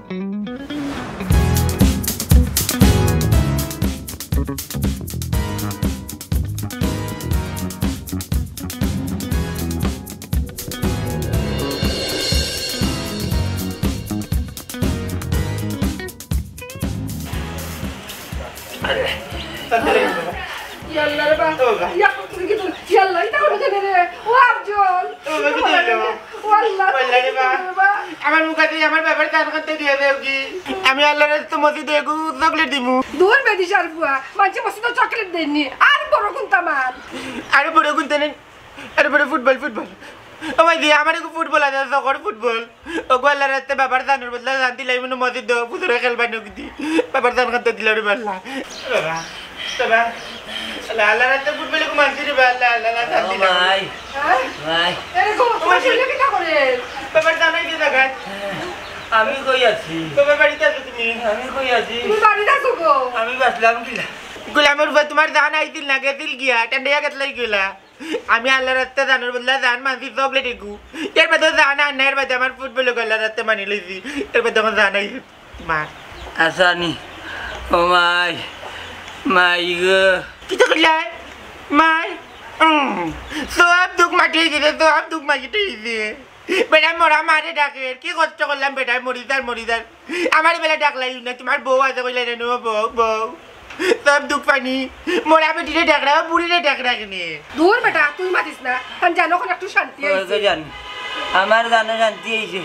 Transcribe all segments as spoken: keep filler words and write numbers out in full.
ইয়াল্লা রে বা। ও বাবা। ইয়া, তুই কি তুই? ইয়াল্লা, ইটা হলো কেনে রে? ও আফজল। ও বাবা, কি হলো? ও আল্লাহ, ওয়াল্লাহ রে বা। রে বা। আমার মুখে দিয়ে আমার বাবার জান খান তো দিয়া দেও কি? আমি আল্লাহর রাস্তায় মসজিদে এগু চকলেট দিমু। দূর বেদিশার ফুয়া, মানষে মসজিদে চকলেট দেইন নি। আর বড় কুন্তা মান। আরে বড় কুন্তা নেই। আরে বড় ফুটবল, ফুটবল। ও ভাই দি, আমার এগু ফুটবল আছে, চকর ফুটবল। ওগু আল্লাহর রাস্তায় বাবার জানর বদলা জান দিলাই মনে মসজিদো, ফুজুরে খেলবা নগদি। বাবার জান খান তো দিলা রে বাল্লা। বাবা, বাবা, আল্লাহ, আল্লাহর রাস্তায় ফুটবল এগু মানছি রে বা, আল্লাহ, আল্লাহ, আল্লাহ, জান ও দিলা। ভাই, হ্যাঁ? ভাই। এরে গো, তোমার শরীরে কিতা করে? বাবার জানাই দিয়ে দেখায়। আমি কই আছি? বাবা বাড়িতে আছো তুমি? আমি কই আছি? তুমি বাড়িতে আছো গো? আমি বাঁচলাম কিলা? গোলামের উপর তোমার জান আইছিল না, গেছিল গিয়া, টেন্ডাইয়া গেছিল গিলা। আমি আল্লাহর রাস্তায় জানর বদলা জান মানছি চকলেট এগু। এর বাদে জান আর না, এর বাদে আমার ফুটবল এগু আল্লাহর রাস্তায় মানি লইছি। এর বাদে আমার জান আইছে। মা। আসানি। ও মাই। মাই গো। কিতা কইলাই? মাই। উম। সব দুঃখ মাটি হয়ে গেছে, সব দুখ মাটি হয়ে গেছে। বেটা মরা মারে ডাকের, কি কষ্ট করলাম বেটা, মরি যার, মরি যার। আমার বেলা ডাকলাই না, তোমার বউ আছে কইলাই না, বউ, বউ। সব দুখ পানি, মরা বেটিরে ডাকরা, বুড়িরে ডাকরা কেনে? দূর বেটা, তুই মাতিস না, আমি জানো এখন একটু শান্তি ওই আইছে। তো জানি, আমার জানো শান্তি হইছে।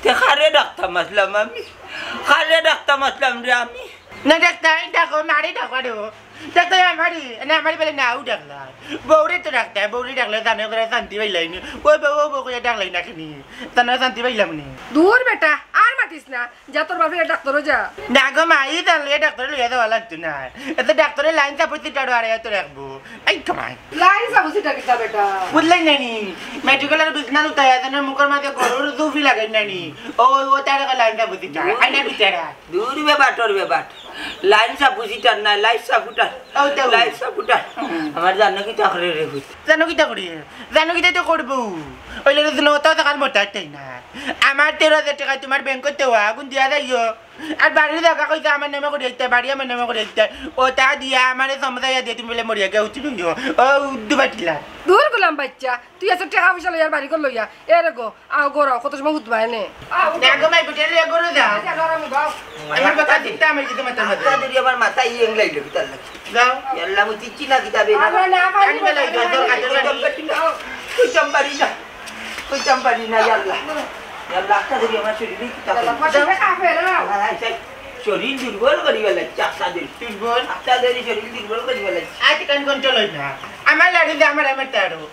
তে কারে ডাকতাম আসলাম আমি, কারে ডাকতাম আসলাম রে আমি। না ডাকতাই, ডাকো, মারে ডাকো আরো। ডাকতাই আমারে, না আমারে বলে না, ও ডাকলাই। বউরে তো ডাকতাই, বউরে ডাকলে জানো করে শান্তি পাইলাই নি। ওই বউ, ও বউ করে ডাকলাই না কেনে? জানো শান্তি পাইলাম নি। দূর বেটা, আর মাতিস না। যা তোর বাপের ডাক্তারও যা। না গো মা, এই তাহলে ডাক্তারে লইয়া যাওয়া লাগতো না। এত ডাক্তারের লাইন চাপো চিটারো আর এত রাখবো। এই কমাই। লাইন চাপো চিটা কিতা বেটা? বুঝলাই না নি? মেডিকেলের বিছনা উঠাই আছে না, মুখের মাঝে গরুর দুফি লাগাই না নি? ও, ও তার লাইন চাপো চিটা। আইনা বিচারা। দূর বেবাটর বেবাট। লাইন সাপুসিটার না, লাইট সাপুটার। ও, দেও। লাইট সাপুটার। হুম। আমার জানো কিতা করে রে ভূত? জানো কিতা করে? জানো কিতা তো করবো? ওই লোক তো নতা তো কাল মোটা তাই না। আমার তেরো হাজার টাকা তোমার ব্যাংকে তো আগুন দিয়া যাইও। আর বাড়ির জায়গা কইছে আমার নামে করে দিতে, বাড়ি আমার নামে করে দিতে। ও তা দিয়া আমারে সমুদায় দিয়া তুমি বলে মরিয়া গিয়া উঠি রইও। ও উদ্দু বাটিলা। দূর গোলাম বাচ্চা, তুই এত টাকা পয়সা লইয়া আর বাড়ি ঘর লইয়া, এ রে গো, আও ঘর আও, কত সময় হুতবা এনে। আও, না গো, মাই বেটা লইয়া ঘরে যাও। আচ্ছা, নরম বাও। আমার কথা চিন্তা আমার কিছু মাথার মাঝে। আত্মা ধরি আমার মাথা ইয়ে এংলাইলো, কি তার লাগে? যাও। ইয়াল্লা, মুই চিচ্ছি না কিতাবে না। আমরা না পারি। আনি বেলাই দর দর কাটে না। কইতাম পারি না। কইতাম পারি না, ইয়াল্লা। ইয়াল্লা, আত্মা ধরি আমার শরীরে কিতা আল্লাহ, করে? পাশে কাফের, না? আয়, আয়, আয়, শরীর দুর্বল করি বেলাই, আত্মা ধরি। দুর্বল? আত্মা ধরি শরীর দুর্বল করি বেলাই। আজ কান কোন চলই না। আমার লাড়ি দে, আমার, আমার তারও।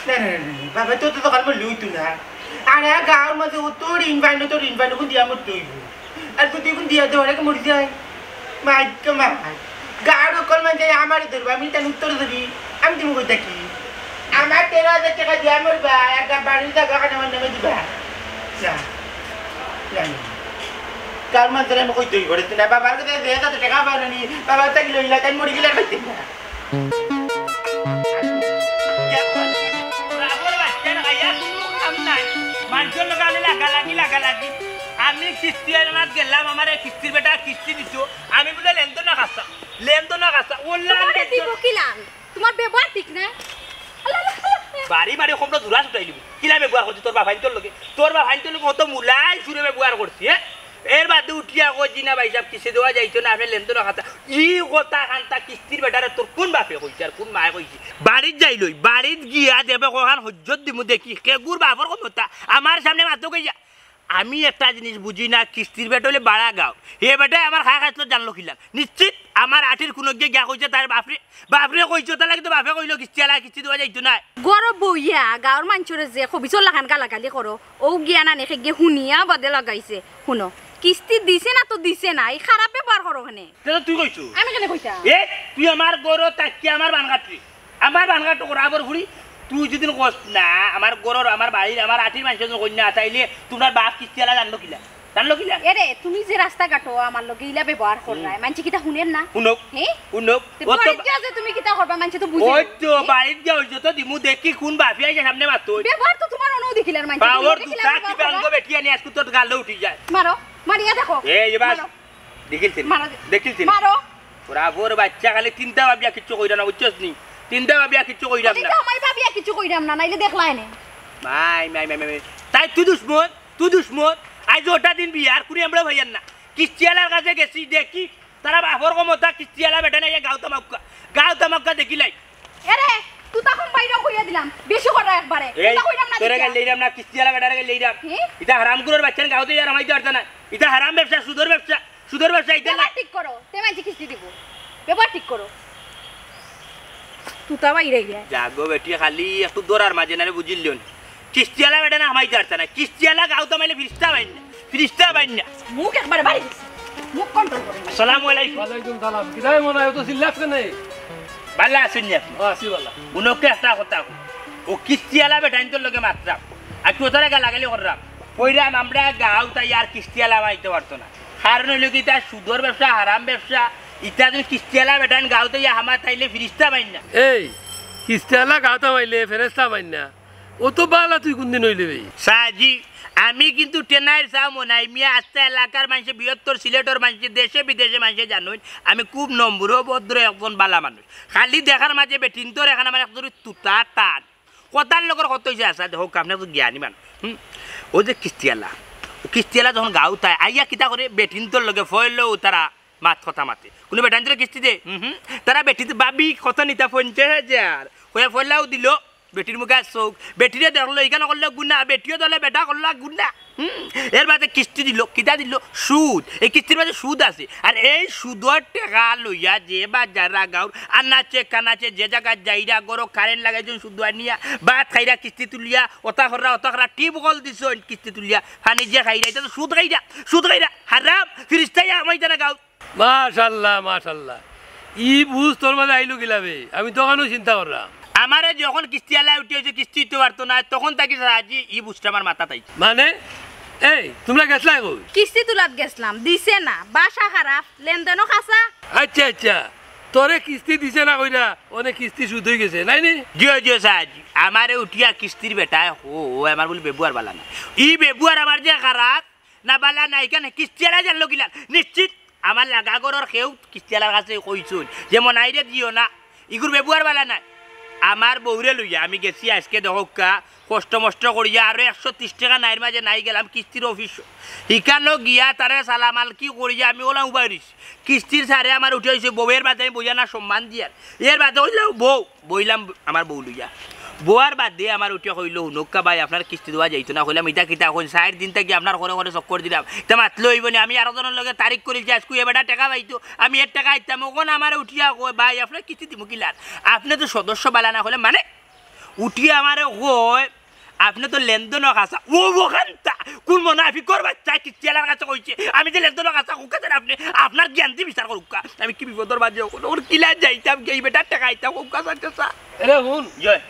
না, না, না, না, বাবা, তো, তো, তো কাল মরলে হইতো না। আর এক গাঁওর মাঝে অত ঋণ পাইলো, তো ঋণ পাইলো, কোন দিয়া মরতে হইব? আর কোন দিয়া দেওয়ার আগে মরি যায়? মাই গো মাই। গাঁওর অকল মাঝে আমারে ধরবা, আমি তার উত্তর ধরি। আমি তুমি কই থাকি? আমার তেরো হাজার টাকা দিয়া মরবা, আর গা-, বাড়ির জায়গা খান আমার নামে দিবা। না, না, না। গাঁওর মাঝে আমি কইতে হইব রে, তুই না, বাবার কাছে যে এত টাকা পাও না নি, বাবা তাকে লইলা, তাই মরি গেলে আর পাইতে না। বাবুর বাচ্চা না খাইয়া কোনো কাম নাই। মানষর লগে আমি লাগালাগি, লাগালাগি। আমি কিস্তি আনাত গেলাম, আমার এই কিস্তির বেটা কিস্তি দিত। আমি বুলে লেনদেন না খাসা, লেনদেন না খাসা। ওল্লা আমি তোমারে দেখছি। দিব কিলান? তোমার ব্যবহার ঠিক না। আল্লাহ, আল্লাহ, আল্লাহ। বাড়ি বাড়ি খবর জুড়া ছুটাই দিব। কিলা ব্যবহার করছি তোর বাফাইন্তর লগে? তোর বাফাইন্তর লগে অত মুলাই সুরে ব্যবহার করছি, হ্যাঁ? এর বাদে উঠিয়া কই, "জি না ভাই সাহেব, কিস্তি দেওয়া যাইতো না, আপনি লেনদেন খাতা।" ই কথা খান্তা কিস্তির বেটারে তোর কোন বাপে কইছে আর কোন মায়ে কইছে? বাড়িত যাই লই, বাড়িত গিয়া দেবে কখান হজ্জত দিমু দেখি, কেগুর বাপর ক্ষমতা, আমার সামনে মাতো কইয়া। আমি একটা জিনিস বুঝি না, কিস্তির বেটা হইলে বাড়া গাও। হে বেটায় আমার খায় খাইছিল জানলো কিলা? নিশ্চিত আমার আটির কোনো গিয়ে গিয়া কইছে তার বাপরে, বাপরে কইছে, তার লাগি তো বাপে কইলো কিস্তি আলা, কিস্তি দেওয়া যাইতো না। গরো বইয়া গাঁওর মানষরে যে খবিসর লাখান গালাগালি করো, ও গিয়া না নেখে গিয়ে হুনিয়া বাদে লাগাইছে। হুনো, কিস্তি দিছে না তো দিছে না, এই খারাপ ব্যবহার করো কেনে। তে তো তুই কইছো। আমি কেনে কইতাম? এ, তুই আমার গরো তাকিয়ে আমার বান কাটলি। আমার বান কাটো করা আবার ঘুরি। তুই যদি কস না, আমার গরর, আমার বাড়ির, আমার আটির মানুষ যদি কই না, তাইলে তোমার বাপ কিস্তি আলা জানলো কিলা? জানলো কিলা? এরে, তুমি যে রাস্তাঘাটো আমার লগে ইলা ব্যবহার কররায়, হুম। মানষে কিতা হুনের না? হুনক, হে? হুনক। তে ও তো বাড়িত গিয়া যে তুমি কিতা করবা, মানষে তো বুঝে ওই না। তো, হে? বাড়িত গিয়া ওই যত দিমু দেখি কোন বাফিয়া যে সামনে মাতো। ব্যবহার তো তোমার অনেও দেখিলার মানষে, তুমি বাওর দেখি দুটা কিলা কি ব্যবহার বাঙ্গো করো? বেটি আনি আজকে তোর গালো উঠি যায়। মারো। মারিয়া দেখো। এই যে বাস। মারো। দেখিলছেন? মারো। দেখিলছেন? মারো। ওরা ওর বাচ্চা খালি চিন্তা ভাবিয়া কিচ্ছু কইরা না, বুঝছস নি? চিন্তা ভাবিয়া কিচ্ছু কইরাম না। চিন্তা আমায় ভাবিয়া কিচ্ছু কইরাম না, নাইলে দেখলায় নে। মাই, মাই, মাই, মাই, মাই। তাই তুই দুশমন, তুই দুশমন। আইজ ওটা দিন বিয়ার কুড়ি আমরা ভাইয়ার না। কিস্তিওয়ালার কাছে গেছি, দেখি তারা বাপর ক্ষমতা কিস্তিওয়ালা বেটা নাই, গাঁও তামাক্কা। গাঁও তামাক্কা দেখিলাই। এরে, তুই তখন বাইরে কইয়া দিলাম, বেশি কথা একবারে। এই, তুই তো কইলাম না তোরে দেখিয়া। গাইল লইরাম না, কিস্তিওয়ালা বেটারে গাইল লইরাম। হি? ইটা হারামগুলোর বাচ্চা গাঁওতে আর হামাইতে পারতো না। ইটা হারাম ব্যবসা, সুদর ব্যবসা, সুদর ব্যবসা, ইটা না। ব্যবহার ঠিক করো, তে মানছি কিস্তি দিব। ব্যবহার ঠিক করো। তুতা বাইরে গিয়া। জাগো বেটি, খালি একটু দৌড়ার মাঝে নারে বুঝিল লিওন। কিস্তিওয়ালা বেটা না হামাইতে পারতো না। কিস্তিওয়ালা গাঁও তো মাইলে ফিরিস্তা বাইন না। ফিরিস্তা বাইন না। মুখ একবারে বাড়ি দিছে। মুখ কন্ট্রোল করো। আসসালামু আলাইকুম। ওয়ালাইকুম সালাম। কিদায় মনে হয় তো চিল্লাস কেনে? ভালা আছইন নি আপনি? ও, আছি ভালা। উনকে একটা কথা কই। ও কিস্তিওয়ালা বেটাইন্তর লগে মাতরাম। আর কি ওতারে গালাগালি কররাম। কইরাম আমরা গাঁও তাই আর কিস্তিওয়ালা মাইতে পারতো না। কারণ অইলো কি, ইতা সুদর ব্যবসা, হারাম ব্যবসা। ইতা তুমি কিস্তিওয়ালা বেটাইন গাঁওতে ইয়া হামায় তাইলে ফিরিস্তা বাইন না। এই, কিস্তিওয়ালা গাঁওতে মাইলে ফেরেস্তা বাইন না। ও তো বালা, তুই কোনদিন অইলে বে? সাজি, আমি কিন্তু টেনাইর চাও মনাই মিয়া, আস্তা এলাকার মানষে, বৃহত্তর সিলেটর মানষে, দেশে বিদেশে মানষে জানইন, আমি খুব নম্র, ভদ্র, একজন বালা মানুষ। খালি দেখার মাঝে বেটিন্তর এখান আমার একজনই তুতা টান। কথার লগর কত অইছে, আচ্ছা, দেখো, আপনি তো জ্ঞানী মানুষ। হুম? ও যে কিস্তিওয়ালা, ও কিস্তিওয়ালা যখন গাঁওত আয়, আইয়া কিতা করে, বেটিন্তর লগে ফয়লো তারা মাত কথা মাতে। কোনো বেটাইন্তরে কিস্তি দে? হুম হুম। তারা বেটিতে ভাবি কত নিতা, পঞ্চাশ হাজার। কইয়া ফয়লাও দিল, বেটির মুখে চোখ, বেটিরে দেখলো, ইখান করলো গুনা, বেটিও দেখলো, বেটা করলো গুনা। হুম, এর বাদে কিস্তি দিল, কিতা দিল? সুদ। এই কিস্তির মাঝে সুদ আছে। আর এই সুদর টেকা লইয়া যে বাজার গাঁওর আনাচে কানাচে যে জাগাত যাইরা, ঘরো কারেন্ট লাগাইছইন সুদ আনিয়া, ভাত খাইরা কিস্তি তুলিয়া, ওতা কররা, ওতা কররা, টিউব কল দিছইন কিস্তি তুলিয়া, পানি যে খাইরা, ইতা তো সুদ খাইরা, সুদ খাইরা, হারাম, ফিরিস্তায় আমাইতারা গাঁও। মাশাল্লাহ, মাশাল্লাহ। ই বুঝ তোর মাঝে আইলো কিলা বে? আমি তো অখানউ চিন্তা কররাম। আমারে যখন কিস্তিওয়ালা উঠি অইছে, কিস্তি দিতে পারতো না, তখন থাকি সাজি ই বুঝটা আমার মাথাত আইছে। মানে? এই, তুমরা গেছলায় কই? কিস্তি তুলাত গেছলাম, দিছে না, ভাষা খারাপ, লেনদেনও খাসা। আচ্ছা, আচ্ছা, তোরে কিস্তি দিছে না কইরা, অনে কিস্তি সুদ অইগেছে, নায় নি? জিও, জিও সাজি, আমারে উঠিয়া কিস্তির বেটায় কয়, ও, ও আমার বুলে বেবুয়ার বালা না। ই বেবুয়ার আমার যে খারাপ, না বালা না, ইখান কিস্তিওয়ালা জানলো কিলা? নিশ্চিত আমার লাগা ঘরর কেউ কিস্তিওয়ালার কাছে কইছইন যে মনাইরে দিও না, ইগুর বেবুয়ার বালা নায়। আমার বউরে লইয়া আমি গেছি আইজকে দেখউক্কা, কষ্ট মষ্ট করিয়া আরো একশো তিরিশ টেকা নাইর মাঝে নাই গেলাম কিস্তির অফিসো। হিকানো গিয়া তারে সালাম আলকি করিয়া আমি ওলা উবাই রইছি। কিস্তির সারে আমার উঠি অইছে, বউয়ের বাদে আমি বইয়া না সম্মান দিয়ার। এর বাদে অইলাম বউ, বইলাম আমার বউ লইয়া। বওয়ার বাদে আমার উঠিয়া কইলো, "হুনউক্কা ভাই, আপনার কিস্তি দেওয়া যাইতো না।" কইলাম, "ইতা কিতা কইন? চাইর দিন থাকি আপনার ঘরে ঘরে চক্কর দিলাম। ইতা মাতলে অইবো নি? আমি আরো জনর লগে তারিখ করিলছি, আইজকু এ বেটা টেকা পাইতো, আমি এর টেকা আইতাম।" অখন আমারে উঠিয়া কয়, "ভাই, আপনার কিস্তি দিমু কিলান? আপনে তো সদস্য বালা না।" কইলাম, "মানে?" উঠিয়া আমারে কয়, "আপনে তো লেনদেনও খাসা।" ও, অখানতা কোন মুনাফিকর বাচ্চায় কিস্তিওয়ালার কাছে কইছে, "আমি যে লেনদেনও খাসা, কউক্কা ছাইন আপনে, আপনার জ্ঞান দি বিচার করউক্কা।" আমি কি বিপদর মাঝে অখন, অখন কিলা যাইতাম, ই বেটার টেকা আইতাম, কউক্কা ছাইন চাচা। এরে হুন, জয়।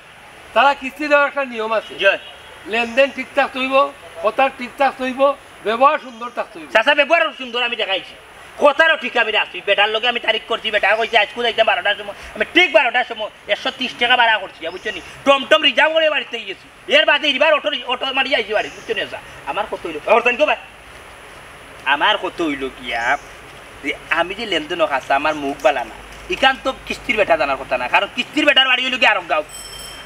তারা কিস্তি দেওয়ার একটা নিয়ম আছে। জয়। লেনদেন ঠিক থাকতে অইবো, কথা ঠিক থাকতে অইবো, ব্যবহার সুন্দর থাকতে অইবো। চাচা, ব্যবহার সুন্দর আমি দেখাইছি, কথারও ঠিক আমি রাখছি। বেটার লগে আমি তারিখ করছি, বেটায় কইছে আইজকু যাইতাম বারোটার সময়, আমি ঠিক বারোটার সময় একশো তিরিশ টেকা ভাড়া করছি, বুঝছো নি? টমটম রিজার্ভ করি বাড়িত গেছি। এর বাদে ইবার অটো, অটো মারি আইছি বাড়িত, বুঝছো নি? চাচা, আমার কথা অইলো, ওর তান গো ভাই, আমার কথা অইলো গিয়া যে আমি যে লেনদেনও খাসা, আমার মুখ বালা না, ইখান তো কিস্তির বেটা জানার কথা না, কারণ কিস্তির বেটার বাড়ি অইলো গিয়া আরক গাঁও,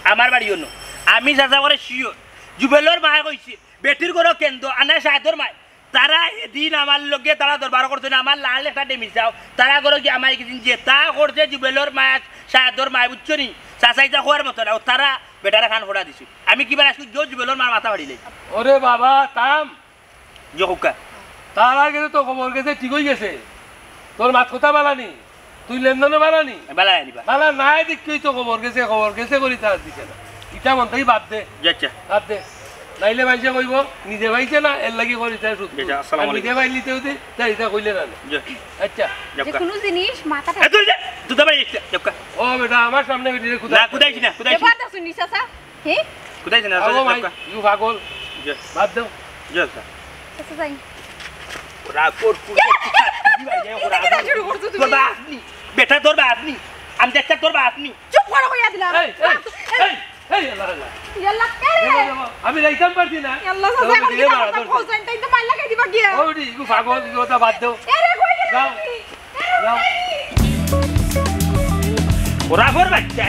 আমার বাড়ি অনো। আমি চাচা করে sure, জুবেলর মায় কইছে, বেটির ঘরো কেন্দ্র আনা শাহেদর মায়, তারা এদিন আমার লগে তারা দরবার করছে না, আমার লাল একটা ডেমি চাও, তারা ঘরো গিয়া আমায় গেছেন, যেতা করছে জুবেলর মায়, শাহেদর মায়, বুঝছো নি? চাচা ইতা কওয়ার মতো না, ও তারা বেটারে কান ফোড়া দিছে। আমি কিবা আজকে জো জুবেলর মার মাথা ফাড়ি লাই। ওরে বাবা, থাম। জো কউক্কা। তারার গেছে তো খবর গেছে, ঠিক অইগেছে। তোর মাত কথা বালা নি, তুই লেনদেনও বালা নি। বালা আনিবা। বালা নায় দেখিয়াউ তো খবর গেছে, খবর গেছে করি তারা দিছে না। ইতা মন থাকি বাদ দে। জি আচ্ছা। বাদ দে। নাইলে মানষে কইবো, নিজে পাইছে না, এর লাগি করি তারা সুদ। জি আচ্ছা, আসসালামু আর নিজে আলাইকুম। পাইলিতেউ দে, তাই ইতা কইলে না। জি। আচ্ছা। যে যাউক্কা। কোনো জিনিস মাথাটা এ, তুই যা, তুই তো বাড়ি যা, যাউক্কা। ও বেটা, আমার সামনে বেটিরে কুদাইস না, কুদাইছি না, কুদাইছি না। এবার তো শুনিস, চাচা। হে? কুদাইছি না, ও ভাই, যাউক্কা। ইউ পাগল। জি। বাদ দেও। জি, আচ্ছা। চাচা যাই। ওরা কোর কুড়ি, কি ভাই, ওরা এটা শুরু করছো তুমি? তোর বাপ নি, বেটা তোর বাপ নি, আমি দেখতে তোর বাপ নি। চুপ করো কইয়া দিলাম। এই, এই, এই, এই আল্লাহ, আল্লাহ। ইয়াল্লা, কে রে? আমি যাইতাম পারছি না। ইয়াল্লা, চাচা, এখন কিতা করতাম? কও যাইন, তাই তো মাইর লাগাই দিবা গিয়া। ও বেটি, ইগু পাগল, ইগু কথা বাদ দেও। এ রে, কই গেলে যাও। তুমি? এ রে, যাও। কই? ওরা ফোর বাচ্চা,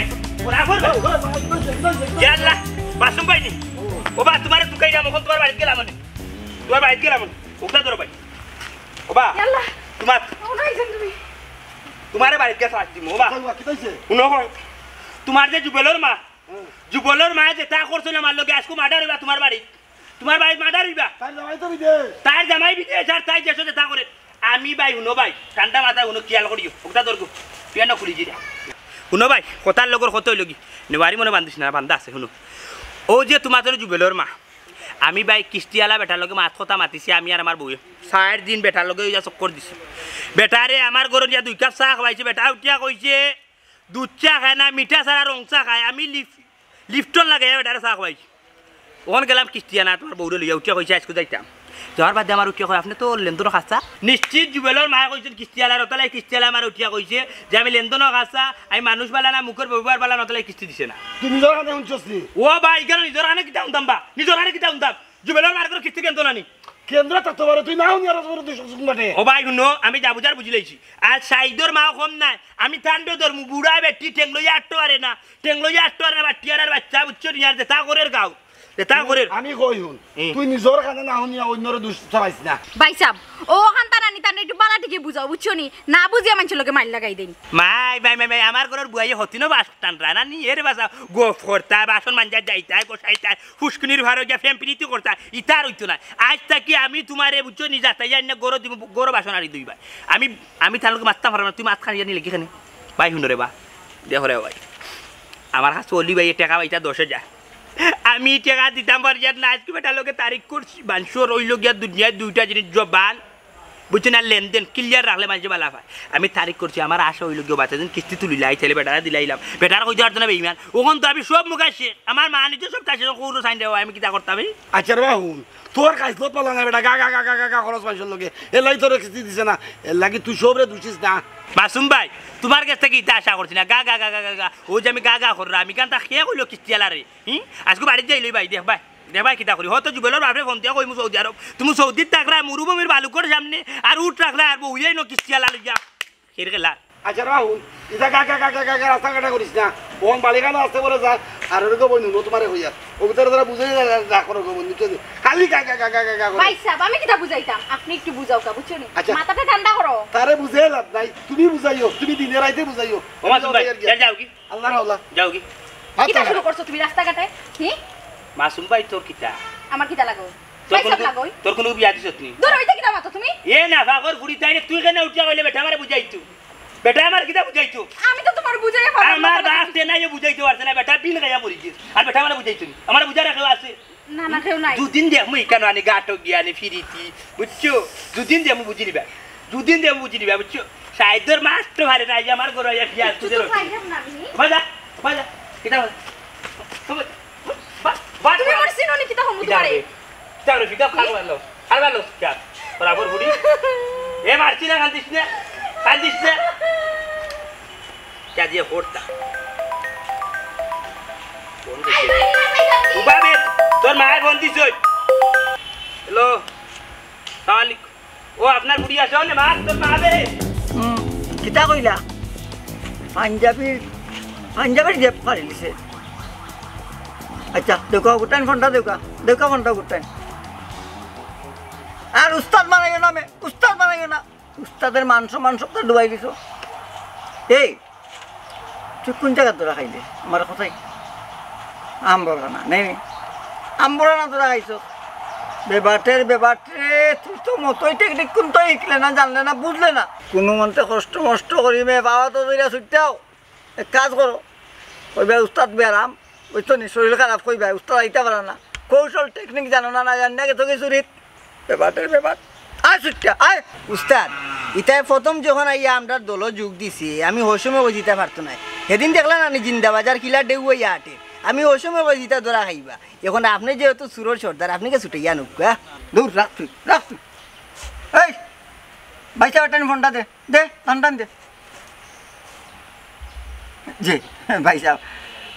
ওরা ফোর বাচ্চা। ইয়াল্লা, মাসুম ভাই নি। ও বা, তুমারে তুকাইলাম, অখন তুমার বাড়িত গেলাম নি। তুমার বাড়িত গেলাম নি। ওটা ধরো ভাই। ও বা, ইয়াল্লা। তুমার, ওটা আইছেন তুমি। তুমারে বাড়িত গেছে আসছি, ও বা। আচ্ছা, কিতা অইছে? হুনো কই, তুমার যে জুবেলর মা, জুবলর মায়ে যেতা করছইন আমার লগে, আইজকু মার্ডার অইবা তুমার বাড়িত। তুমার বাড়িত মার্ডার অইবা। তার জামাই তো বিদেশ। তার জামাই বিদেশ আর তাই দেশো যেতা করে। আমি ভাই, হুনো ভাই, ঠান্ডা মাথায় হুনো, খিয়াল করিও। ওটা তোর গো, তুই না খুলি দিরা। হুনো ভাই, কথার লগর কথা অইলো কি, নেওয়ারি মনে বান্ধিস না, বান্ধা আছে, হুনো। অউ যে তুমার জুবেলর মা, আমি ভাই কিস্তিআলা বেটার লগে মাত কথা মাতিছি, আমি আর আমার বউয়ে। চাইর দিন বেটার লগে অইয়া চক্কর দিছি। বেটারে আমার ঘরো নিয়া দুই কাপ চা খাওয়াইছি, বেটা উঠিয়া কইছে, দুধ চা খায় না, মিঠা ছাড়া রং চা খায়। আমি লিফ-, লিফটন লাগাইয়া বেটারে চা খাওয়াইছি। অখন গেলাম কিস্তি আনা, তুমার বউরে লইয়া উঠিয়া কইছে, "আইজকু যাইতাম।" যাওয়ার বাদে আমার উঠিয়া কয়, "আপনে তো লেনদেনর খাসা।" নিশ্চিত জুবেলর মায়ে কইছইন কিস্তি আলার, অতলাই কিস্তি আলা আমার উঠিয়া কইছে যে আমি লেনদেনর খাসা, আমি মানুষ বালা না, মুখর ব্যবহার বালা না, অতলাই কিস্তি দিছে না। তুই নিজর কানে হুনছস নি? ও ভাই, কেনে নিজর কানে কিতা হুনতাম বা? নিজর কানে কিতা হুনতাম? জুবেলর মার ঘরো কিস্তি কেনতো না নি? কেন্দ্র তত্ত্ব বারে তুই না হুনি আর তোর দুই শত গুণ বাটে। ও ভাই, হুনো, আমি যা বুঝার বুঝিলাইছি। আর সাইদর মাও কম নায়, আমি তান্ডে ধরমু, বুড়া বেটি ঠেং লইয়া আটতে পারে না, ঠেং লইয়া আটতে পারে না, বাট্টি আর বাচ্চা, বুঝছো নি? আর যেতা করের গাও, যেতা করের। আমি কই হুন, হুম। তুই নিজর কানে না হুনিয়া অইন্যরে দুষ চালাইস না। ভাইসাব, অউ কান্তা নানি তান্ডে একটু বালা ঠিকই বুঝাও, বুঝছো নি? না বুঝিয়া মানষর লগে মাইর লাগাই দেইন। মাই, মাই, মাই, মাই, আমার ঘরর বুয়াইয়ে হতিনও বাস টানরা না নি, এরে বাসা, গফ করতা, বাসন মাঞ্জা যাইতা, গোসাইতা, ফুসকুনির ভারো গিয়া ফেম পিরিতি করতা, ইতা আর অইতো না। আইজ থাকি আমি তুমারে, বুঝছো নি, যাতাইয়া আইনা গরো দিমু, গরো বাসন আরি ধুইবায়। আমি, আমি তার লগে মাততাম পাররাম না, তুই মাত খানিয়া নিলে কিখানে? ভাই, হুনো রে বা, দেখো রে ভাই, আমার কাছে অলি ভাইয়ে টেকা পাইতা দশ হাজার। আমি টেকা দিতাম পারি আর না, আইজকু বেটার লগে তারিখ করছি, মানষর অইলো গিয়া দুনিয়াত দুইটা জিনিস, জবান বুঝছো না, লেনদেন ক্লিয়ার রাখলে মানষে বালা পায়। আমি তারিখ করছি, আমার আশা অইলো গিয়া বাচ্চা দিন কিস্তি তুলিলাই, তাইলে বেটারে দিলাইলাম। বেটার কইতে পারতো না বেইমান। অখন তো আমি সব মুখা শেষ। আমার মা নিজে সব কাজ শেষ, কৌরো সাইন দেওয়া, আমি কিতা করতাম এই? আচ্ছা রে বাহুন, তোর কাইসলত পালা না বেটা, গা, গা, গা, গা, গা, খরচ মানষর লগে। এর লাগি তোরে কিস্তি দিছে না, এর লাগি তুই সবরে দুষিস না। মাসুম ভাই, তুমার গেছ থাকি ইতা আশা করছি না। গা, গা, গা, গা, গা, গা। অউ যে আমি গা, গা কররা, আমি কান্তা কে কইলো কিস্তি আলারে? হুম? আইজকু বাড়িত যাইলই ভাই, দেখ ভাই। দেখ ভাই, কিতা করি? হয়তো জুবেলর বাপরে ফোন দিয়া কইমু সৌদি আরব। তুমি সৌদিত থাকরায় মরুভূমির বালুকর সামনে, আর উট রাখরায়, আর বউয়াইন কিস্তি আলা লইয়া। খের খেলা। আচ্ছা রে বাহুন, ইতা গা গা গা গা গা গা রাস্তাঘাটে করিস না। অখন বাড়িখানো আস্তে করে যা, আর ওরে গো বইন, হুনো তুমারে কইয়ার। অউ ভিতরে তারা বুঝাই না, না, না করো গো বইন, বুঝছো নি? খালি গা গা গা গা গা গা করে। ভাইসাব, আমি কিতা বুঝাইতাম? আপনে একটু বুঝাউক্কা, বুঝছো নি? আচ্ছা। মাথাটা ঠান্ডা করো। তারে বুঝাই লাভ নাই, তুমি বুঝাইও, তুমি দিনে রাইতে বুঝাইও। ও মাসুম ভাই, আর যাও কি? আল্লাহর হাওলা। যাও কি? কিতা শুরু করছো তুমি রাস্তাঘাটে? হি? মাসুম ভাই, তোর কিতা? আমার কিতা লাগো? তোর ভাইসাব কুনু, লাগো? তোর কুনু বিয়া দিছত নি? ধরো, ইতা কিতা মাতো তুমি? এ না, পাগল বুড়ি, তাইলে তুই কেনে উঠিয়া কইলে বেটা আমারে বুঝাইতো? বেটা আমারে কিতা বুঝাইতো? আমি তো তুমারে বুঝাইয়া পারলাম না। আমার বাপ তে নাই বুঝাইতে পারছে না, বেটা বিন খাইয়া মরি গেছে। আর বেটা আমারে বুঝাইতো নি? আমারে বুঝার কেউ আছে? না, না, কেউ নাই। দুদিন দেখমু ইখানো আনি গাটো গিয়া আনি ফিরিতি, বুঝছো? দুদিন দেখমু বুঝি নিবা, দুদিন দেখমু বুঝি নিবা, বুঝছো? সাইদর মাছ তো পারে না, এই আমার ঘরো আইয়া পিয়াজ তুই তো খুঁজে রয়েছে। খাইলাম না আমি। বাজা, বাজা, কিতা বাজা? তুমি, বা-, বা-, তুমি আমার চিনো নি, কিতা হমু কিতা তুমারে? হবে? কিতা হলো? কিতা খাবো আনলো? খাবো আনলো? কিতা? বরাবর বুড়ি। এ মারছি না, কান্দিস না, কান্দিস না। কিয়া দিয়া পড়তা? ফোন দিছে। উবাবে, তোর মায়ে ফোন দিছে। হ্যালো, সালাম আলাইকুম। ও, আপনার বুড়ি আছে, ওনে মার, তোর মা বে। হুম, কিতা কইলা? পাঞ্জাবির, পাঞ্জাবির জেপ ফাড়ি দিছে। আচ্ছা, দেউক্কা, গুটাইন ফোনটা দেউক্কা, দেউক্কা ফোনটা গুটাইন। আর উস্তাদ বানাইও না মে, উস্তাদ বানাইও না। উস্তাদের মান সম্মান সবতা ডুবাই দিছো। এই, তুই কুন জাগাত ধরা খাইলে? আমার কথাই। আম্বরানা, নেই, নেই। আম্বরানা ধরা খাইছো। বেবাটের, বেবাটরে, তুই তো মতই টেকনিক কুনতা হিকলে না, জানলে না, বুঝলে না। কুনু মন্তে কষ্ট মষ্ট করি মে বাবা তো ধরিয়া ছুটতাও। এক কাজ করো, ওই বে উস্তাদ বেরাম, ওই তো নি শরীর খারাপ কইবা, উস্তাদ আইতা পারে না। কৌশল টেকনিক জানো না, না জানি না গেছো কি চুরিত। বেবাটের বেবাট। আয় সুট্টা, আয়। উস্তাদ, ইতায় প্রথম যখন আইয়া আমরার দলো যোগ দিছে, আমি হসময় কইছি ইতা পারতো নায়। হেদিন দেখলা না নি জিন্দাবাজার কিলা ঢেউ অইয়া আটে। আমি হসময় কইছি ইতা ধরা খাইবা। এখন আপনে যেহেতু চুরর সর্দার, আপনে কে ছুটাইয়া নুক্কা? দূর, রাখ তুই, রাখ তুই। এই, ভাইসাব, টান ফোনটা দে, দে, টান টান দে। জি, ভাইসাব,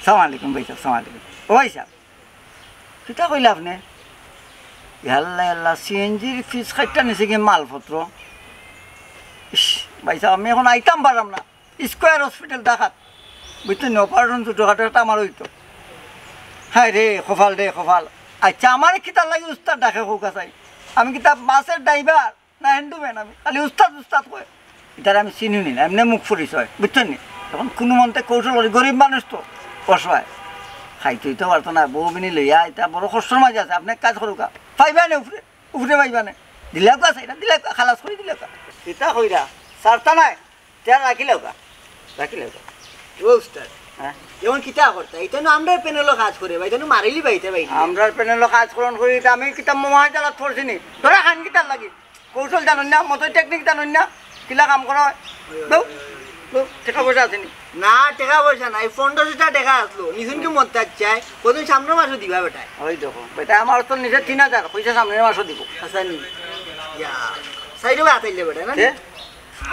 সালাম আলাইকুম, ভাইসাব, সালাম আলাইকুম। ও ভাইসাব, কিতা কইলা আপনে? ইয়াল্লা, ইয়াল্লা, সিএনজির ফিস কাইট্টা নিছে গি মালপত্র? ইশ, ভাইসাব, আমি অখন আইতাম পারলাম না। স্কয়ার হসপিটাল ঢাকাত, বুঝছইন নি, অপারেশন ছুটোখাটো একটা আমার অইতো। হায়রে কপাল রে কপাল। আইচ্ছা, আমারে কিতার লাগি উস্তাদ ডাকে কউক্কা চাই? আমি কিতা বাসর ড্রাইভার না হ্যান্ডম্যান? আমি খালি উস্তাদ উস্তাদ কয়। ইতারে আমি চিনিও নি না, এমনে মুখ পরিচয়, বুঝছইন নি? অখন কুনুমন্তে কৌশল করি, গরিব মানুষ তো, অসহায়, খাইতে অইতো পারতো না, বউ বিনি লইয়া ইতা বড় কষ্টর মাঝে আছে। আপনে এক কাজ করউক্কা, পাইবা নে উপরে, উপরে পাইবা নে, দিলাউক্কা চাইরা, দিলাউক্কা, খালাস করি দিলাউক্কা। কিতা কইরা? ছাড়তা নায়। টেকা রাখিলাউক্কা। রাখিলাউক্কা। ও উস্তাদ, হ্যাঁ? অখন কিতা করতা? ইতা নু আমরার প্যানেলো কাজ করে বা, ইতা নু মারিলি বা ইতা বা ইতা। আমরার প্যানেলো কাজ করন করি, ইতা আমি কিতা মহাজালাত পড়ছি নি? ধরা খান কিতার লাগি? কৌশল জানইন না, মতো টেকনিক জানইন না, কিলা কাম করা অয়? দৌ, দৌ, টেকা পয়সা আছে নি? না, টেকা পয়সা নাই, পনেরোশো টেকা আছলো। নিছইন কি মন্তাজ চাই? কইছইন সামনর মাসো দিবা বেটায়। ওই দেখো, বেটায় আমার তো নিছে তিন হাজার, কইছে সামনর মাসো দিবো। আচ্ছা নি? ইয়া, সাইডো আতাইলে বেটায় না নি? কে?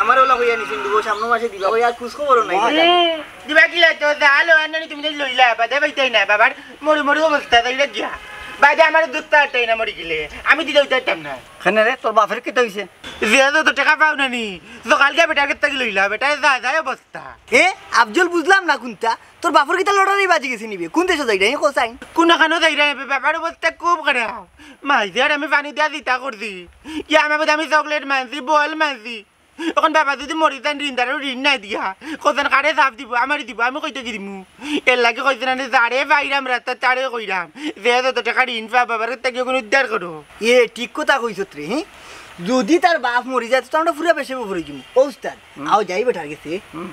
আমারে অলা কইয়া নিছইন দিবো, সামনর মাসে দিবা কইয়া, আর খুজ খবরও নাই। মহা জানি। হুম, দিবা কিলা তো, যা লো, আর নানি তুমি তো লইলা, বাদে পাইতায় না, বাবার মরি মরি অবস্থা, তাইলে গিয়া। বাদে আমারে দুধ পারতায় না মরি গেলে, আমি দিতে অইতাম না। কেনে রে, তোর বাপের কিতা অইছে? যে তো, তো টেকা পাও না নি, তো কালকে বেটার কাছ থাকি লইলা, বেটায় যা, যায় অবস্থা। এ, আফজল, বুঝলাম না কুনটা, তোর বাপর কিতা লটারি বাজি গেছে নি বে? কুন দেশো যাইরা, হে কোসাইন? কুনখানো যাইরা নি বে, বাবার অবস্থা খুব খারাপ। মাইজি আর আমি পানি দিয়া দিতা করছি। কি আমার বোধ আমি চকলেট মানছি, বল মানছি। অখন বাবা যুদি মরি যাইন, ঋণদারও ঋণ নাই দিয়া, কইছইন কারে সাফ দিবো, আমারে দিবো, আমি কইতে কি দিমু? এর লাগি কইছইন আমি যারে পাইরাম রাস্তাত তারে কইরাম, যে যত টেকা ঋণ পা বাবার কাছ থাকি অগুন উদ্ধার করো। এ, ঠিক কথা কইছত রে, হে? যুদি তার বাপ মরি যায়, তো আমরা পুরা পেশাবে পড়ি দিমু। ও উস্তাদ, হুম। আও যাই বেটার গেছে। হুম।